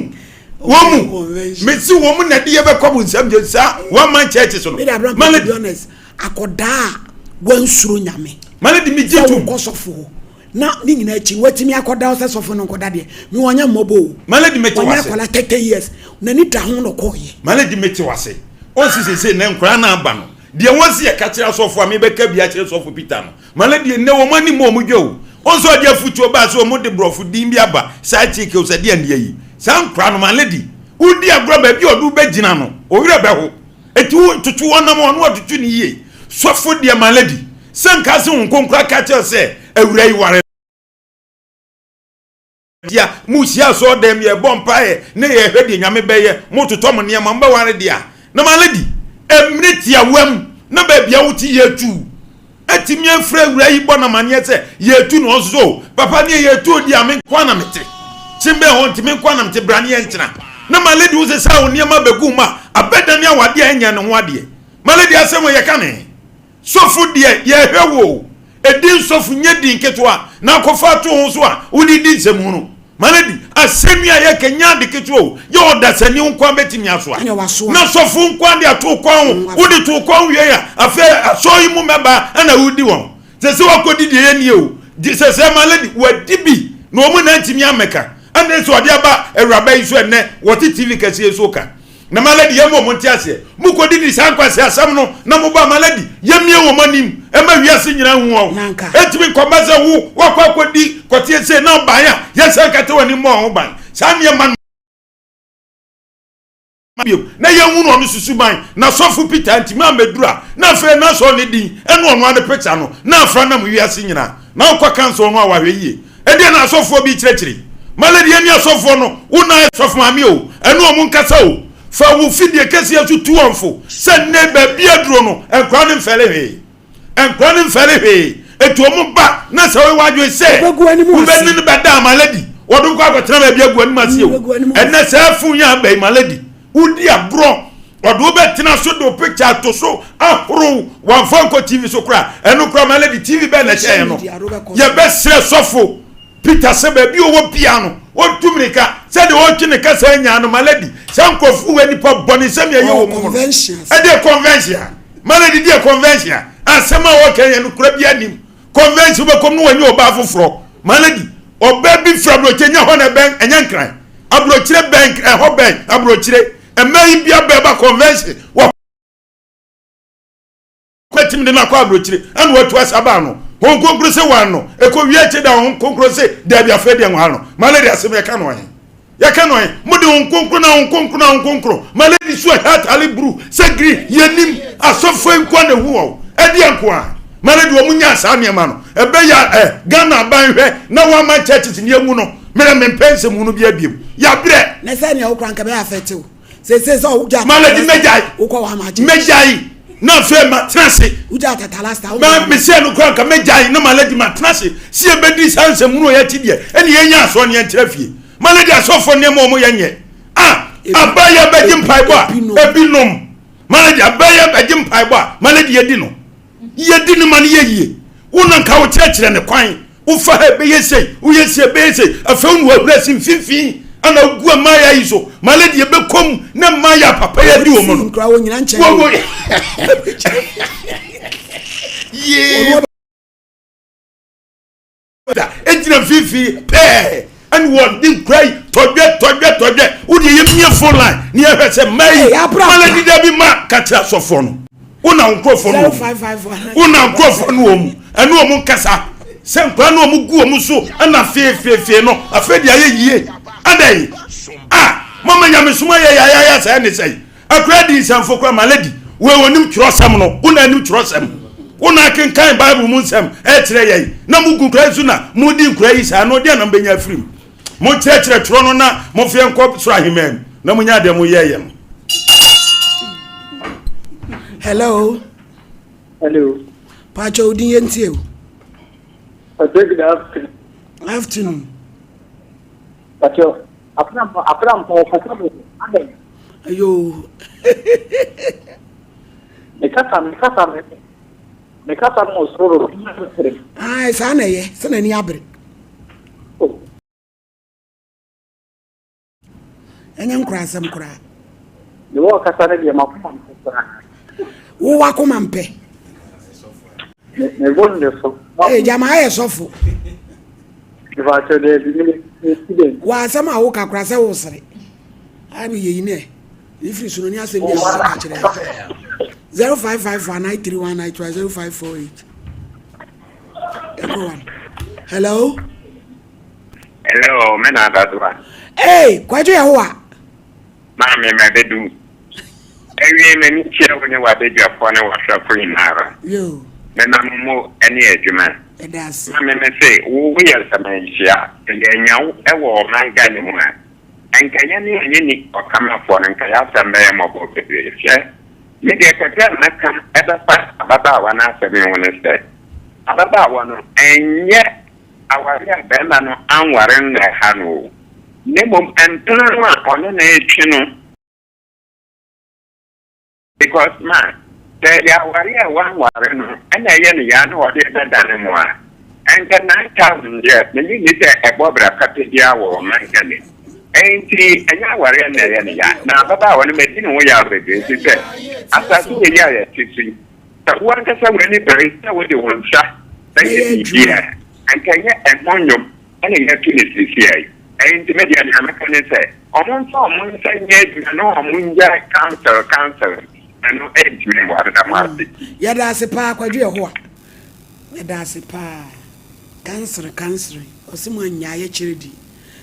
wɔn mu mesi wɔn mu na ɛde yɛ bɛkɔ bu nsɛm gye saa one man church so no. Ma lady akɔdaa wɔnsuro nyame. Ma lady mi gye tum. Sɛ wokɔ sɔfo hɔ. Na ne nyinaa akyi no watumi akɔda hɔ sɛ sɔfo no nkɔda deɛ me wɔnyɛ mmɔbɔ o. Malady mete Wɔnyɛ wase. akwadaa 30 years n'ani da ho na ɔkɔɔyɛ. Malady mete wase. Ɔnsi sese nɛ nkwadaa no aba no deɛ wɔnsi yɛ ka kyerɛ asɔfo a mebɛka bi akyerɛ sɔfo Peter no Malady nnɛ wɔn ani mmɔ wɔn dwa o. Ɔnsi ɔde afutuo baa sɛ wɔn de borɔfo din bi aba saa chick o sɛ deɛ ndeɛ yi saa nkwadaa no Malady wodi agorɔ baabi a ɔde wo bɛgyina no wo werɛ bɛho Eti wo tutu wɔn nam wɔn wɔtutu ne yie. Sɔfo deɛ ma lady sɛ nka se wo nkonkora ka kyerɛ sɛ awura yi ware deɛ mo hyia asɔɔ dɛm yɛ bɔ mpaeɛ ne yɛ hwɛ deɛ nyame bɛyɛ mo totɔ mo nneɛma mo bɛware deɛ na ma lady ɛmire tiawa mu na baabi a wote yɛ tu Atumi afrɛ awuraa yi bɔ no amaneɛ sɛ yɛretu no ɔnso so papa neɛ yɛretu odi a me nko na mete kyembɛn hɔ nti me nko na mete bra ne yɛntena na my lady wo sɛ saa wo nneɛma bɛgu mu a abɛdane awadeɛ a ɛnyɛ ne ho adeɛ my lady asɛm wɔ yɛka ne sɔfo deɛ yɛhwɛ wo ɛdi nsɔfo nyɛ din ketewa na akɔfa ato ho so a wode di nsɛm hunu My lady, asɛm yi a yɛka nyɛ ade ketewa o. Yɛ ɔdasani wo nkoa bɛtumi asoa. Na sɔfo nkoa de ato kwan ho. Wode to kwan wie a, afei asɔre yi mu mmɛbaa ɛna wodi wɔn. Sɛ sɛ wakɔdi deɛ yɛnnie o. Sɛ sɛ my lady, wadi bi na wɔn na ntumi ammɛka. Ɛna sɛ ɔde aba awuraba yi so ɛnnɛ, wɔte TV kɛseɛ yi so ka. Na my lady yɛma wɔn nte aseɛ. Mo kɔ didi saa nkwaseasɛm no na mo ba my lady yɛmie wɔn anim ɛma wiase nyinaa hu wɔn. Ɛntumi nkɔba sɛ wo wakɔ akɔdi kɔteɛ sei na ɔbaeɛ a yɛnsan nkata wɔn anim mmɔ wɔn ho ban. Saa nneɛma no bio na yɛnhunu ɔno susuban na sɔfo Peter ntumi ammɛduru a na afei na sɔɔ ne din ɛne ɔno ara ne picture no na afra nam wiase nyinaa na wokɔ kansa ɔno a wahwɛ yie. Ɛdeɛn na asɔfoɔ bi kyerɛkyerɛ yi? Malady ɛne asɔfoɔ no, wo na ayɛ sɔfo maame o, ɛne wɔn nkasa o. Fa wo fidie kɛseɛ so tu wɔn fo sɛ nnɛ baabi aduro no, nkwadaa no mfɛre hwee. Nkwadaa no mfɛre hwee. Eti wɔn ba na sɛ woyɛ w'adwene sɛ wobɛne no bɛda a Malady, wɔde wokɔ akɔtena baabi agu anim ase o. Ɛnnɛ saa fon yi aba yi Malady, wodi agorɔ ɔde wo bɛtena so de wo picture ato so ahorow wamfa nkɔ tv so koraa ɛno koraa ma lady tv bɛn na ɛkyɛ yɛn no yɛbɛsrɛ sɔfo peter sɛ baabi ɔwɔ bia no ɔntu mmirika sɛdeɛ ɔretwe ne kasa anya no ma lady sɛ nkurɔfo wɔ nipa bɔne sɛm yɛyɛ wɔ mu no ɛdeɛ convention a ma lady deɛ convention a asɛm a wɔka yɛn no kora bi anim. Convention wobɛkɔm no wɔnyɛ ɔbaa foforɔ. My lady, ɔbaa bi firi aburokyire nyɛ hɔ na ɛbɛn, ɛnyɛ nkran. Aburokyire bɛn, ɛhɔ bɛn, aburokyire. Mmaa yi bi abɛɛba convention. Wɔ Watumi de no akɔ aburokyire ɛna watu asa baa no. Honhom Kronkron se wan no. Ɛkɔ wie akyire da Honhom Kronkron se daabi afei deɛ nware no. My lady asɛm yɛka no ɔhe? Yɛka no ɔhe? Mo de Honhom Kronkron na Honhom Kronkron na Honhom Kronkron. My lady su ɛhɛ ataale buru sɛ green yɛnim asɔfoɔ yi nkoa na ehu wɔn. Ɛdeɛ nkoa. My lady wɔn nyaa saa nneɛma no. Ɛbɛyɛ ɛ Ghana aban hwɛ na wɔn ama churches ne emu no. Mmerɛ mempɛ nsɛm hunu bi abiem. Yabrɛ. Na sɛ nea wokora nka bɛyɛ afɛte o. Sese sɛ wogya Malady mɛgyae. Wokɔ wa ma gye. Mɛgyae na afei ma tena ase. Wogya tatalasta. Ma mehyɛ no kora nka mɛgyae na Malady ma tena ase. Si yɛbɛdi saa nsɛm hunu yɛ akyi deɛ ɛne yɛnya asoɔ ne yɛnkyerɛ fie. Malady asɔfoɔ nneɛma wɔn yɛ nyɛ. Ah aba yɛ bɛgye mpaebɔ a ebinom. Malady aba yɛ bɛgye mpaebɔ a Malady yɛdi no. Yɛdi no ma no yɛ yie. Wo na nka wokyerɛkyerɛ ne kwan. Wofa ha ɛbɛyɛ sei, woyɛ sei ɛbɛyɛ sei. Afei wo na wahuri asi mfimfini ana wogu mmaayɛ yi so. Ma lady ɛbɛkɔ mu na mmaayɛ papa yɛ adi wɔn no. Nkura wɔn nyina nkyɛn. Wɔn yee. Da egyina mfimfini pɛɛ ɛna wɔn de nkura yi tɔdwɛ tɔdwɛ tɔdwɛ. Wo deɛ yɛ mie phone line ne yɛhwɛ sɛ mmaa yi ma lady dabi ma kakyere asɔfoɔ no. Wo na wo nkurɔfoɔ no wɔ mu. Wo na nkurɔfoɔ no wɔ mu. Ɛne wɔn nkasa. Sɛ nkwadaa no wɔn gu wɔn so ɛna feefeefee no afei deɛ ayɛ yie. Adɛn? A mama nyamesom ayɛ yayaya saa ne sɛn? Akora di nsɛmfo koraa ma lady wei onim twerɛsɛm no. Wo na anim twerɛsɛm. Wo na akenkan Bible mu nsɛm ɛkyerɛ yɛn. Na mo gu nkwadaa yi so na mo di nkwadaa yi saa no deɛ na mbɛnya afiri mu. Monkyerɛkyerɛ twerɛ no na momfa yɛn nkɔ soro ahemman mu na monya deɛ moyɛeɛ no. Hello. Hello. Pacho odin yɛn tie o. Pacho good afternoon. Afternoon. Pacho aframpa aframpa ɔkasa bɔ adɛn. Ayo. Mekasa mekasa mekasa no soro. Ah, saa na ɛyɛ sɛ n'ani abere. Ɛnyɛ nkurasɛm koraa. Ne wɔ ɔkasa no deɛ makoma mpɛ koraa. Wo wakoma mpɛ. Me bɔ ne so. Ee gyama ayɛ sɔfo. Ìfàkyɛ dɛ bi ne ne student. Wɔ asɛm a woka koraa sɛ wosere. Ayɛ me yɛyi nɛ. Ne firi so no ne asɛm bi a wɔka kyerɛ. 0554 931 0548. Ɛkɔ one. Hello. Hello, me na Adadoa. Hey, Kwadwo Yehowa. Maame mabedu. Awie m'ani kyerɛ wo ne w'abadwafoɔ ne w'ahwɛfo nyinara. Yo. Mema mo mo ne adwuma. Ɛda ase. Maame me se wo woyɛ nsɛmanhyia. Sɛ yɛanya wo wɔ ɔman Ghana mu a, nka yɛne a yɛnni ɔkamafoɔ no nka yɛasɛm bɛyɛ mmɔbɔ bebree. Hwɛ, me deɛ kakra a mɛka ɛbɛfa ababaawa no asɛm yi ho ne sɛ, ababaawa no ɛnyɛ aware a barima no anware no na ɛha no o, na mmom mpena no a ɔne no retwe no. Because ma, sɛ ɛyɛ aware a wanware no na ɛyɛ no yaa na ɔde rebɛdane mo a, ɛnka 9000 deɛ menye nni sɛ ɛbɔ bra papa biara wɔ ɔman Ghana mu. Enti ɛnyɛ awareɛ na ɛyɛ no ya. Na ababaawa no madi ne ho yaw bebree efisɛ asase wei a yɛte so yi, Sɛ wo ankasa w'ani bere sɛ wode wo nsa bɛyɛ biribi a, anka ɛnyɛ ɛho nnwom na yɛreto no seesei yi. Enti me deɛ nea mɛka ne sɛ, wɔmfa wɔn nsa nyɛ adwuma na wɔnnyae council council no, ɛno ɛntumi mmoa. Meda mo ase. Yɛda ase paa Kwadwo Yehowa. Yɛda ase paa. Kansere kansere ɔse mo annyae akyire di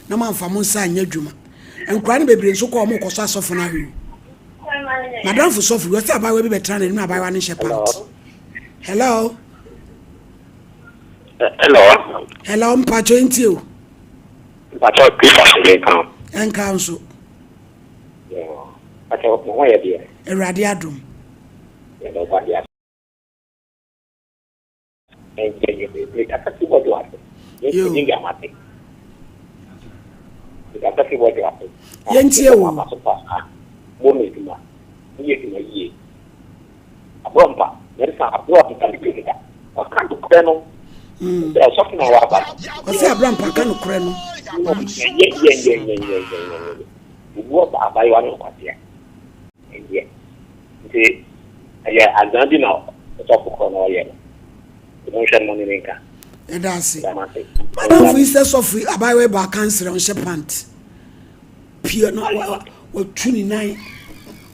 na mo amfa mo nsa anyɛ adwuma. Nkwadaa no bebree nso kɔ wɔn kɔsɔ asɔfo no ahwɛ o. Madamfo sɔfo bi ɔsɛ abaayewa bi bɛtena n'anim na abaayewa no nhyɛ pant. Hello. Hello. Hello mpatsɔ ntie o. Mpatsɔ Kristo asomdwe nka wo. Ɛnka nso. Mpatsɔ mo ho yɛ deɛ. Awurade adom. Yɛda ɔbɔ adeɛ ase. Yɛntie wo. Ɔsɛ Abrampa ka nokorɛ no. Nti ɛyɛ azan bi na ɔsɔfo korɔ na ɔyɛ no. Monhwɛ no mo ne me nka. Yɛda ase. Meda mo ase. Madamfo yi sɛ sɔfo yi abaayewa yi bɔ akansere ɔnhyɛ pant. Pia na watu ne nan.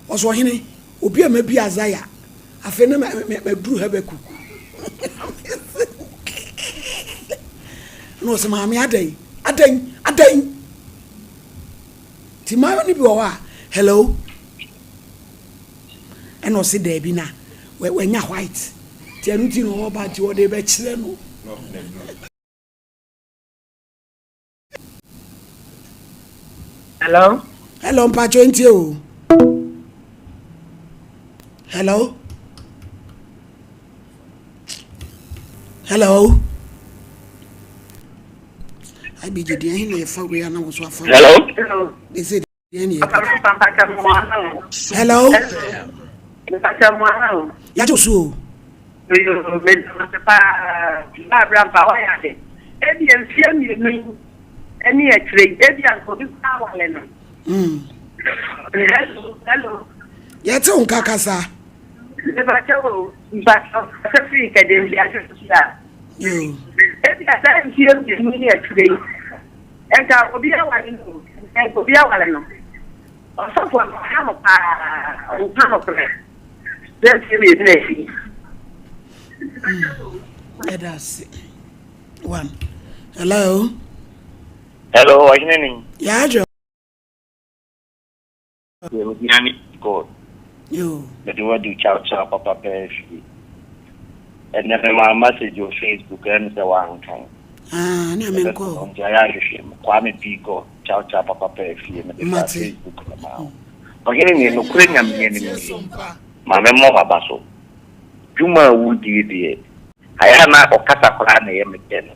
Ɔsɛ ɔhene obi a mabi Isaiah afei na maduru Habakkuk. Na ɔsɛ maame adɛn adɛn adɛn. Nti mmaayewa no bi wɔ hɔ a hello ɛna ɔse daabi na wanya white nti ɛno nti na ɔba nti ɔde bɛkyerɛ no. Hello. Hello, mpacho ntie o. Hello. Hello. IBG deɛ ɛhe na yɛfa wei a na wo so afa Hello. They say deɛ ne yɛpɛ. Hello. Yɛagye wo so o. Ebi mfeɛ mmienu yi ɛne akyire yi ebi anka obi kura awale no. Hello, hello. Yɛte wo nka kasa. Mepakyɛ o, mpakyɛ kasa firi kɛdɛm bi ase so a. Ebi a saa mfeɛ mmienu ne akyire yi nka obi awale no nka obi awale no. Ɔsɔfo no ɔha no paa, ɔnka nokorɛ. Sɛ mfeɛ mmienu na akyi. Yɛda ase. One. Hello. Hello, ɔhene ni. Yɛadwo. Obiara ne God. Yo. Mede wadi chow chow papa pɛɛ fie. Ɛnɛ me maa message wɔ Facebook ɛmi sɛ wankan. Ah, ne ame nkɔ. Nti ayɛ ahwehwɛ mu. Kwame P God chow chow papa pɛɛ fie mede fa Facebook no maa wo. Ɔhene ni nokorɛ Nyame anim nie. Ma me mmɔ w'aba so. Dwuma a wodie deɛ ayɛ a na ɔkasa koraa na ɛyɛ me dɛ no.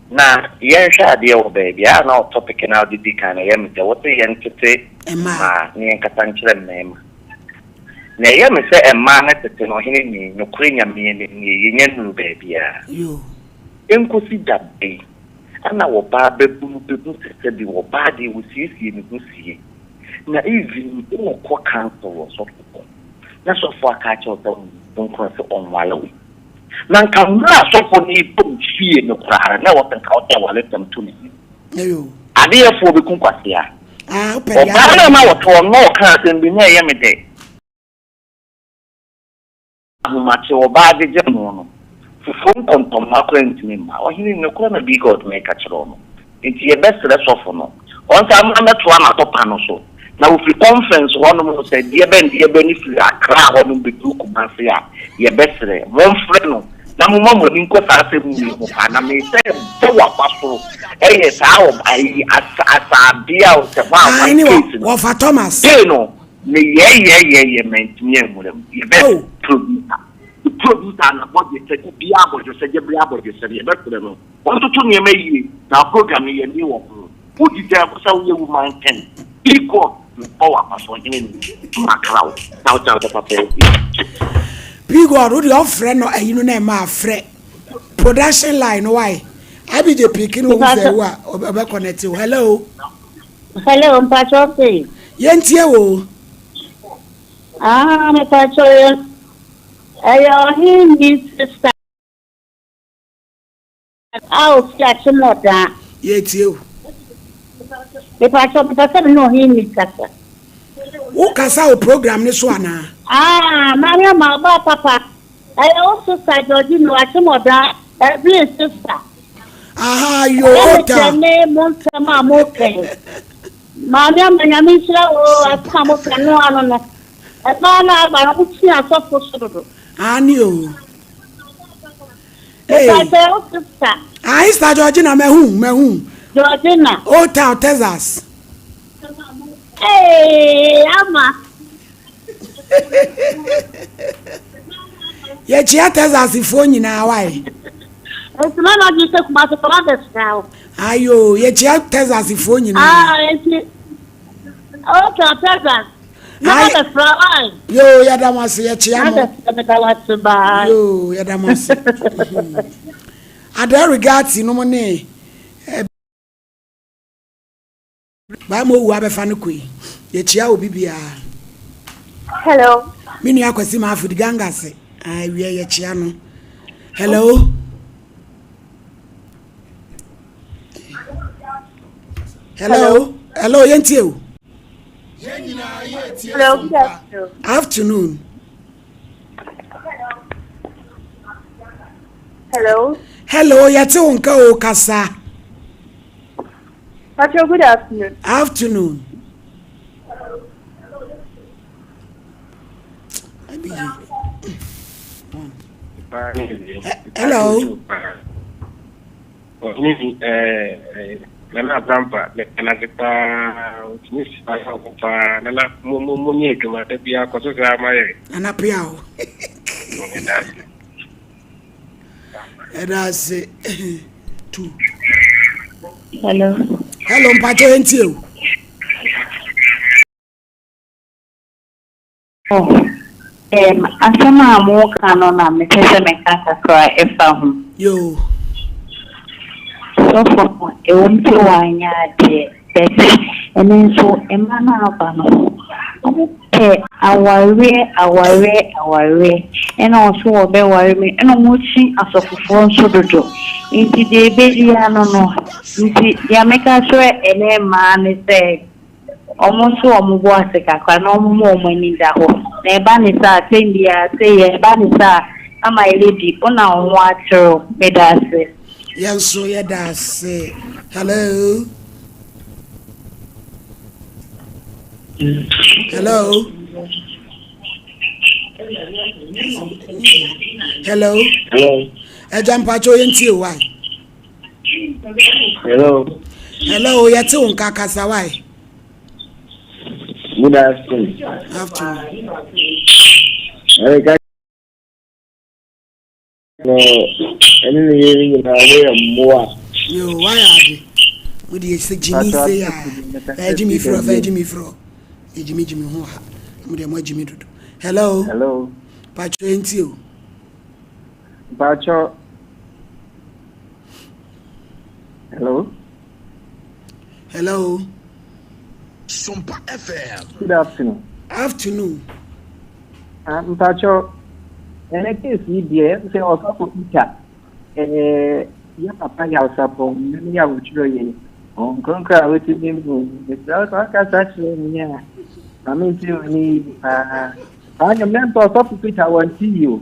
Na yɛnhwɛ adeɛ wɔ baabi a na topic no a wode di kan no ɛyɛ me dɛ wose yɛntete mmaa na yɛnkasa nkyerɛ mmarima. Na ɛyɛ me sɛ mmaa no tete no ɔhene ni nokorɛ Nyame anim nie yɛnya nnuru baabiara. Ɛnkɔsi da bɛn na ɔbaa bɛbunu bɛhu sɛ sɛbi ɔbaa deɛ ɔsiesie ne ho sie na even wokɔ council wɔ sɔfo hɔ na sɔfo aka akyerɛ wo sɛ wo nkron sɛ ɔnwale wo. Na nka mmerɛ a sɔfo no reba wo fie no koraa no, na ɛwɔ sɛ nka wode awaresɛm to n'anim. Adeyɛfoɔ bɛku kwasea. Ɔbaa no a na ɔte hɔ no, na ɔka asɛm bi, na ɛyɛ me dɛ. Ahomakye ɔbaa gyegye ho no, fufuo nkɔntɔmma koraa ntumi mma. Ɔhene, nokorɛ na Bigod meka kyerɛ wo no. Enti yɛbɛsrɛ sɔfo no, ɔnsan mmra mmɛtoa n'atɔpa no so. Na wɔfiri conference hɔnom no, sɛ deɛbɛn deɛbɛn no firi Accra hɔnom bɛduru Kumasi a, yɛbɛsrɛ, momfrɛ no na momma mo ani nkɔ saa asɛm wei ho paa. Na mesɛ bɔ w'aba so yɛ saa ɔb ayi asa asaadeɛ a sɛ hwan Ae hwan ne case no. wɔfa Thomas. Day no, meyɛɛyɛɛyɛɛyɛ mantumi anwura mu. Yɛbɛ Oh. producer, producer na bɔdwesɛ, da biara abɔdwesɛ, gye bere abɔdwesɛ no, yɛbɛfrɛ no. Wɔntoto nneɛma yie na program no yɛnni wɔ ho. Wo deserve sɛ woyɛ woman king. Be God bɔ w'aba so ɔhene ni makra wo na wo kyɛw sɛ papa asi. P God wo deɛ ɔfrɛ no ayi no na ɛma afrɛ production line no why IBJ pick no ohu sɛ wo a ɔbɛ connect wo hello. Hello mpakyɛw sei. Yɛntie wo. Ah mepakyɛw yɛ ɛyɛ ɔhene ni sister. A ofi Akyemɔdaa. Yɛretie wo. Mepakyɛw, mepɛ sɛ me ne ɔhene ni kasa. Wo kasa wɔ program no so anaa? Ah, Maame Ama, ɔbaa papa. Ɛyɛ wo sister Georgina wɔ Akyemɔdaa, Evelyn sister. Aha, yo, Ɛyɛ me ota. kyɛ ne mo nsɛm a mo ka yi. Maame Ama, Nyame nhyira wo o, asɛm a mo ka no ano no. Ɛbaa no aba no, mo twe asɔfo so dodo. Aane o. Hey. Mepakyɛ wo sister. Ah, sister Georgina, mahu, mahu. Georgina. Old Town, Texas. Hey, ama. Yɛkyia Texas foɔ nyinaa wae. Nti na na gye sɛ Kumasi kɔma bɛsra wo. Ayo, yɛkyia Texas foɔ nyinaa. Ah, nti Old Town, Texas. Na bɛsra wae. Yo, yɛda mo ase, yɛkyia mo. Na bɛsra meda wo ase bye. Yo, yɛda mo ase. Adele Rigati nom ne baa ma owu abɛfa no kɔ yi. Yɛkyia obi biara. Hello. Me nua Kwasi Maafo di ganga ase. Awie yɛkyia no. Hello. Hello. Hello, yɛntie o. Hello, good afternoon. Afternoon. Hello. Hello, yɛte wo nka o kasa. Patrol, good afternoon. Afternoon. Hello. Nana Abrampa, mɛka paa, otumi si paa paa, nana mo mo mo nyɛ adwuma da biara kɔ so saa ma yɛ. Nana pia o. Ɛda ase. Tu. Hello. Hello, mpakyɛ yɛn tie o. Oh, um, asɛm a moka no na mepɛ sɛ meka kakra ɛfa ho. Yo. Sɔfo no, ɛwom sɛ wanyɛ adeɛ, but ɛno nso mma no aba no, wɔpɛ awareɛ, awareɛ, awareɛ, ɛna wɔn nso wɔbɛware me, ɛna wɔkyi asɔfofoɔ nso dodo. Nti deɛ ɛbɛdi ano no, nti deɛ meka kyerɛ ɛnɛ mmaa ne sɛ, Wɔn nso wɔn bo ase kakra na wɔn ma wɔn ani da hɔ. Na ɛba ne saa a, tɛm biara sɛ yɛ ɛba ne saa a, na my lady wo na wo ho akyere wo. Meda ase. Yɛn nso yɛda ase. Hello. Hello. Hello. Hello. Ẹja mpacho yẹn tie why. Hello. Hello, yɛte wo nka kasa why? Good afternoon. Afternoon. Ɛka no ɛne ne yere nyinaa wɔyɛ mmoa. Yo, why ade? Mo de sɛ Jimmy sɛ ya. Ɛyɛ Jimmy frɔ, ɛyɛ Jimmy frɔ. Yɛ Jimmy Jimmy ho ha. Mo de mo Jimmy dodo. Hello. Hello. Pacho enti o. Pacho. Hello. Hello. Sompa FM. Good afternoon. Afternoon. Uh, Mpacho, ɛnɛ case yi deɛ sɛ ɔsɔfo Peter ɛɛ yɛ papa yɛ awosapɔn ne yɛ awotwerɛ yɛ ɔnkronkron a wotumi mu mesrɛ sɛ ɔkasa kyerɛ me a ma mente wɔ ne yi paa saa nnwom ne mpɛ ɔsɔfo Peter wɔnte yi o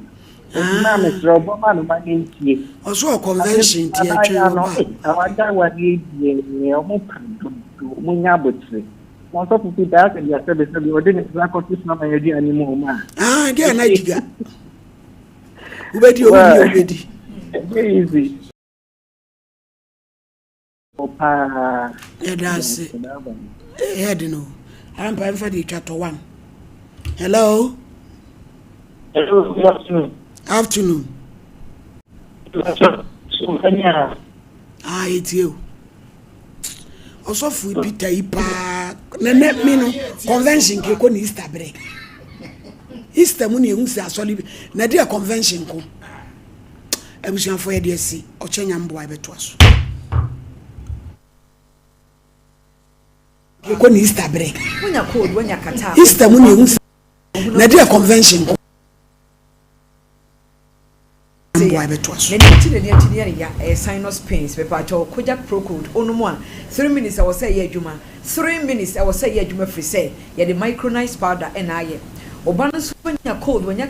Nti maa mesrɛ wo bɔ ma no ma ne ntie. Ɔso wɔ convention nti ɛtwɛn ɔba. Awada awadeɛ deɛ ɔmo pa dodo ɔmo nya abokyere. Na ɔsɔfo Peter asɛ deɛ sɛbe sɛbe ɔde ne nsa akɔto saman aduane mu ɔmo a. Ah deɛ na gyiga. Wobɛdi obi deɛ wobɛdi. Ɛnyɛ easy. Paa. Yɛda ase. Head no. Arampa mfa de twa tɔ one. Hello. Hello, good afternoon. Afternoon. Ah, etie o. Ɔsɔfo Peter yi paa. Nene me no convention ke ko ni Easter bere. Easter mu ne ehu sɛ asɔre bi. Na deɛ convention ko. Abusuafoɔ yɛde asi ɔkyɛ nyamboa yɛbɛtoa so. Yɛkɔ ne Easter berɛ. Easter mu ne ɛhu sɛ na ɛdeɛ convention ko mboa yɛbɛtoa so. N'ani akyi n'ani akyi no yɛ ne ya ɛyɛ sinus pains mepaakyɛw Kojak Procold onom a 3 minutes ɛwɔ sɛ ɛyɛ adwuma 3 minutes ɛwɔ sɛ ɛyɛ adwuma firi sɛ yɛde micronized powder ɛna ayɛ Ɔba no nso anya cold wanya.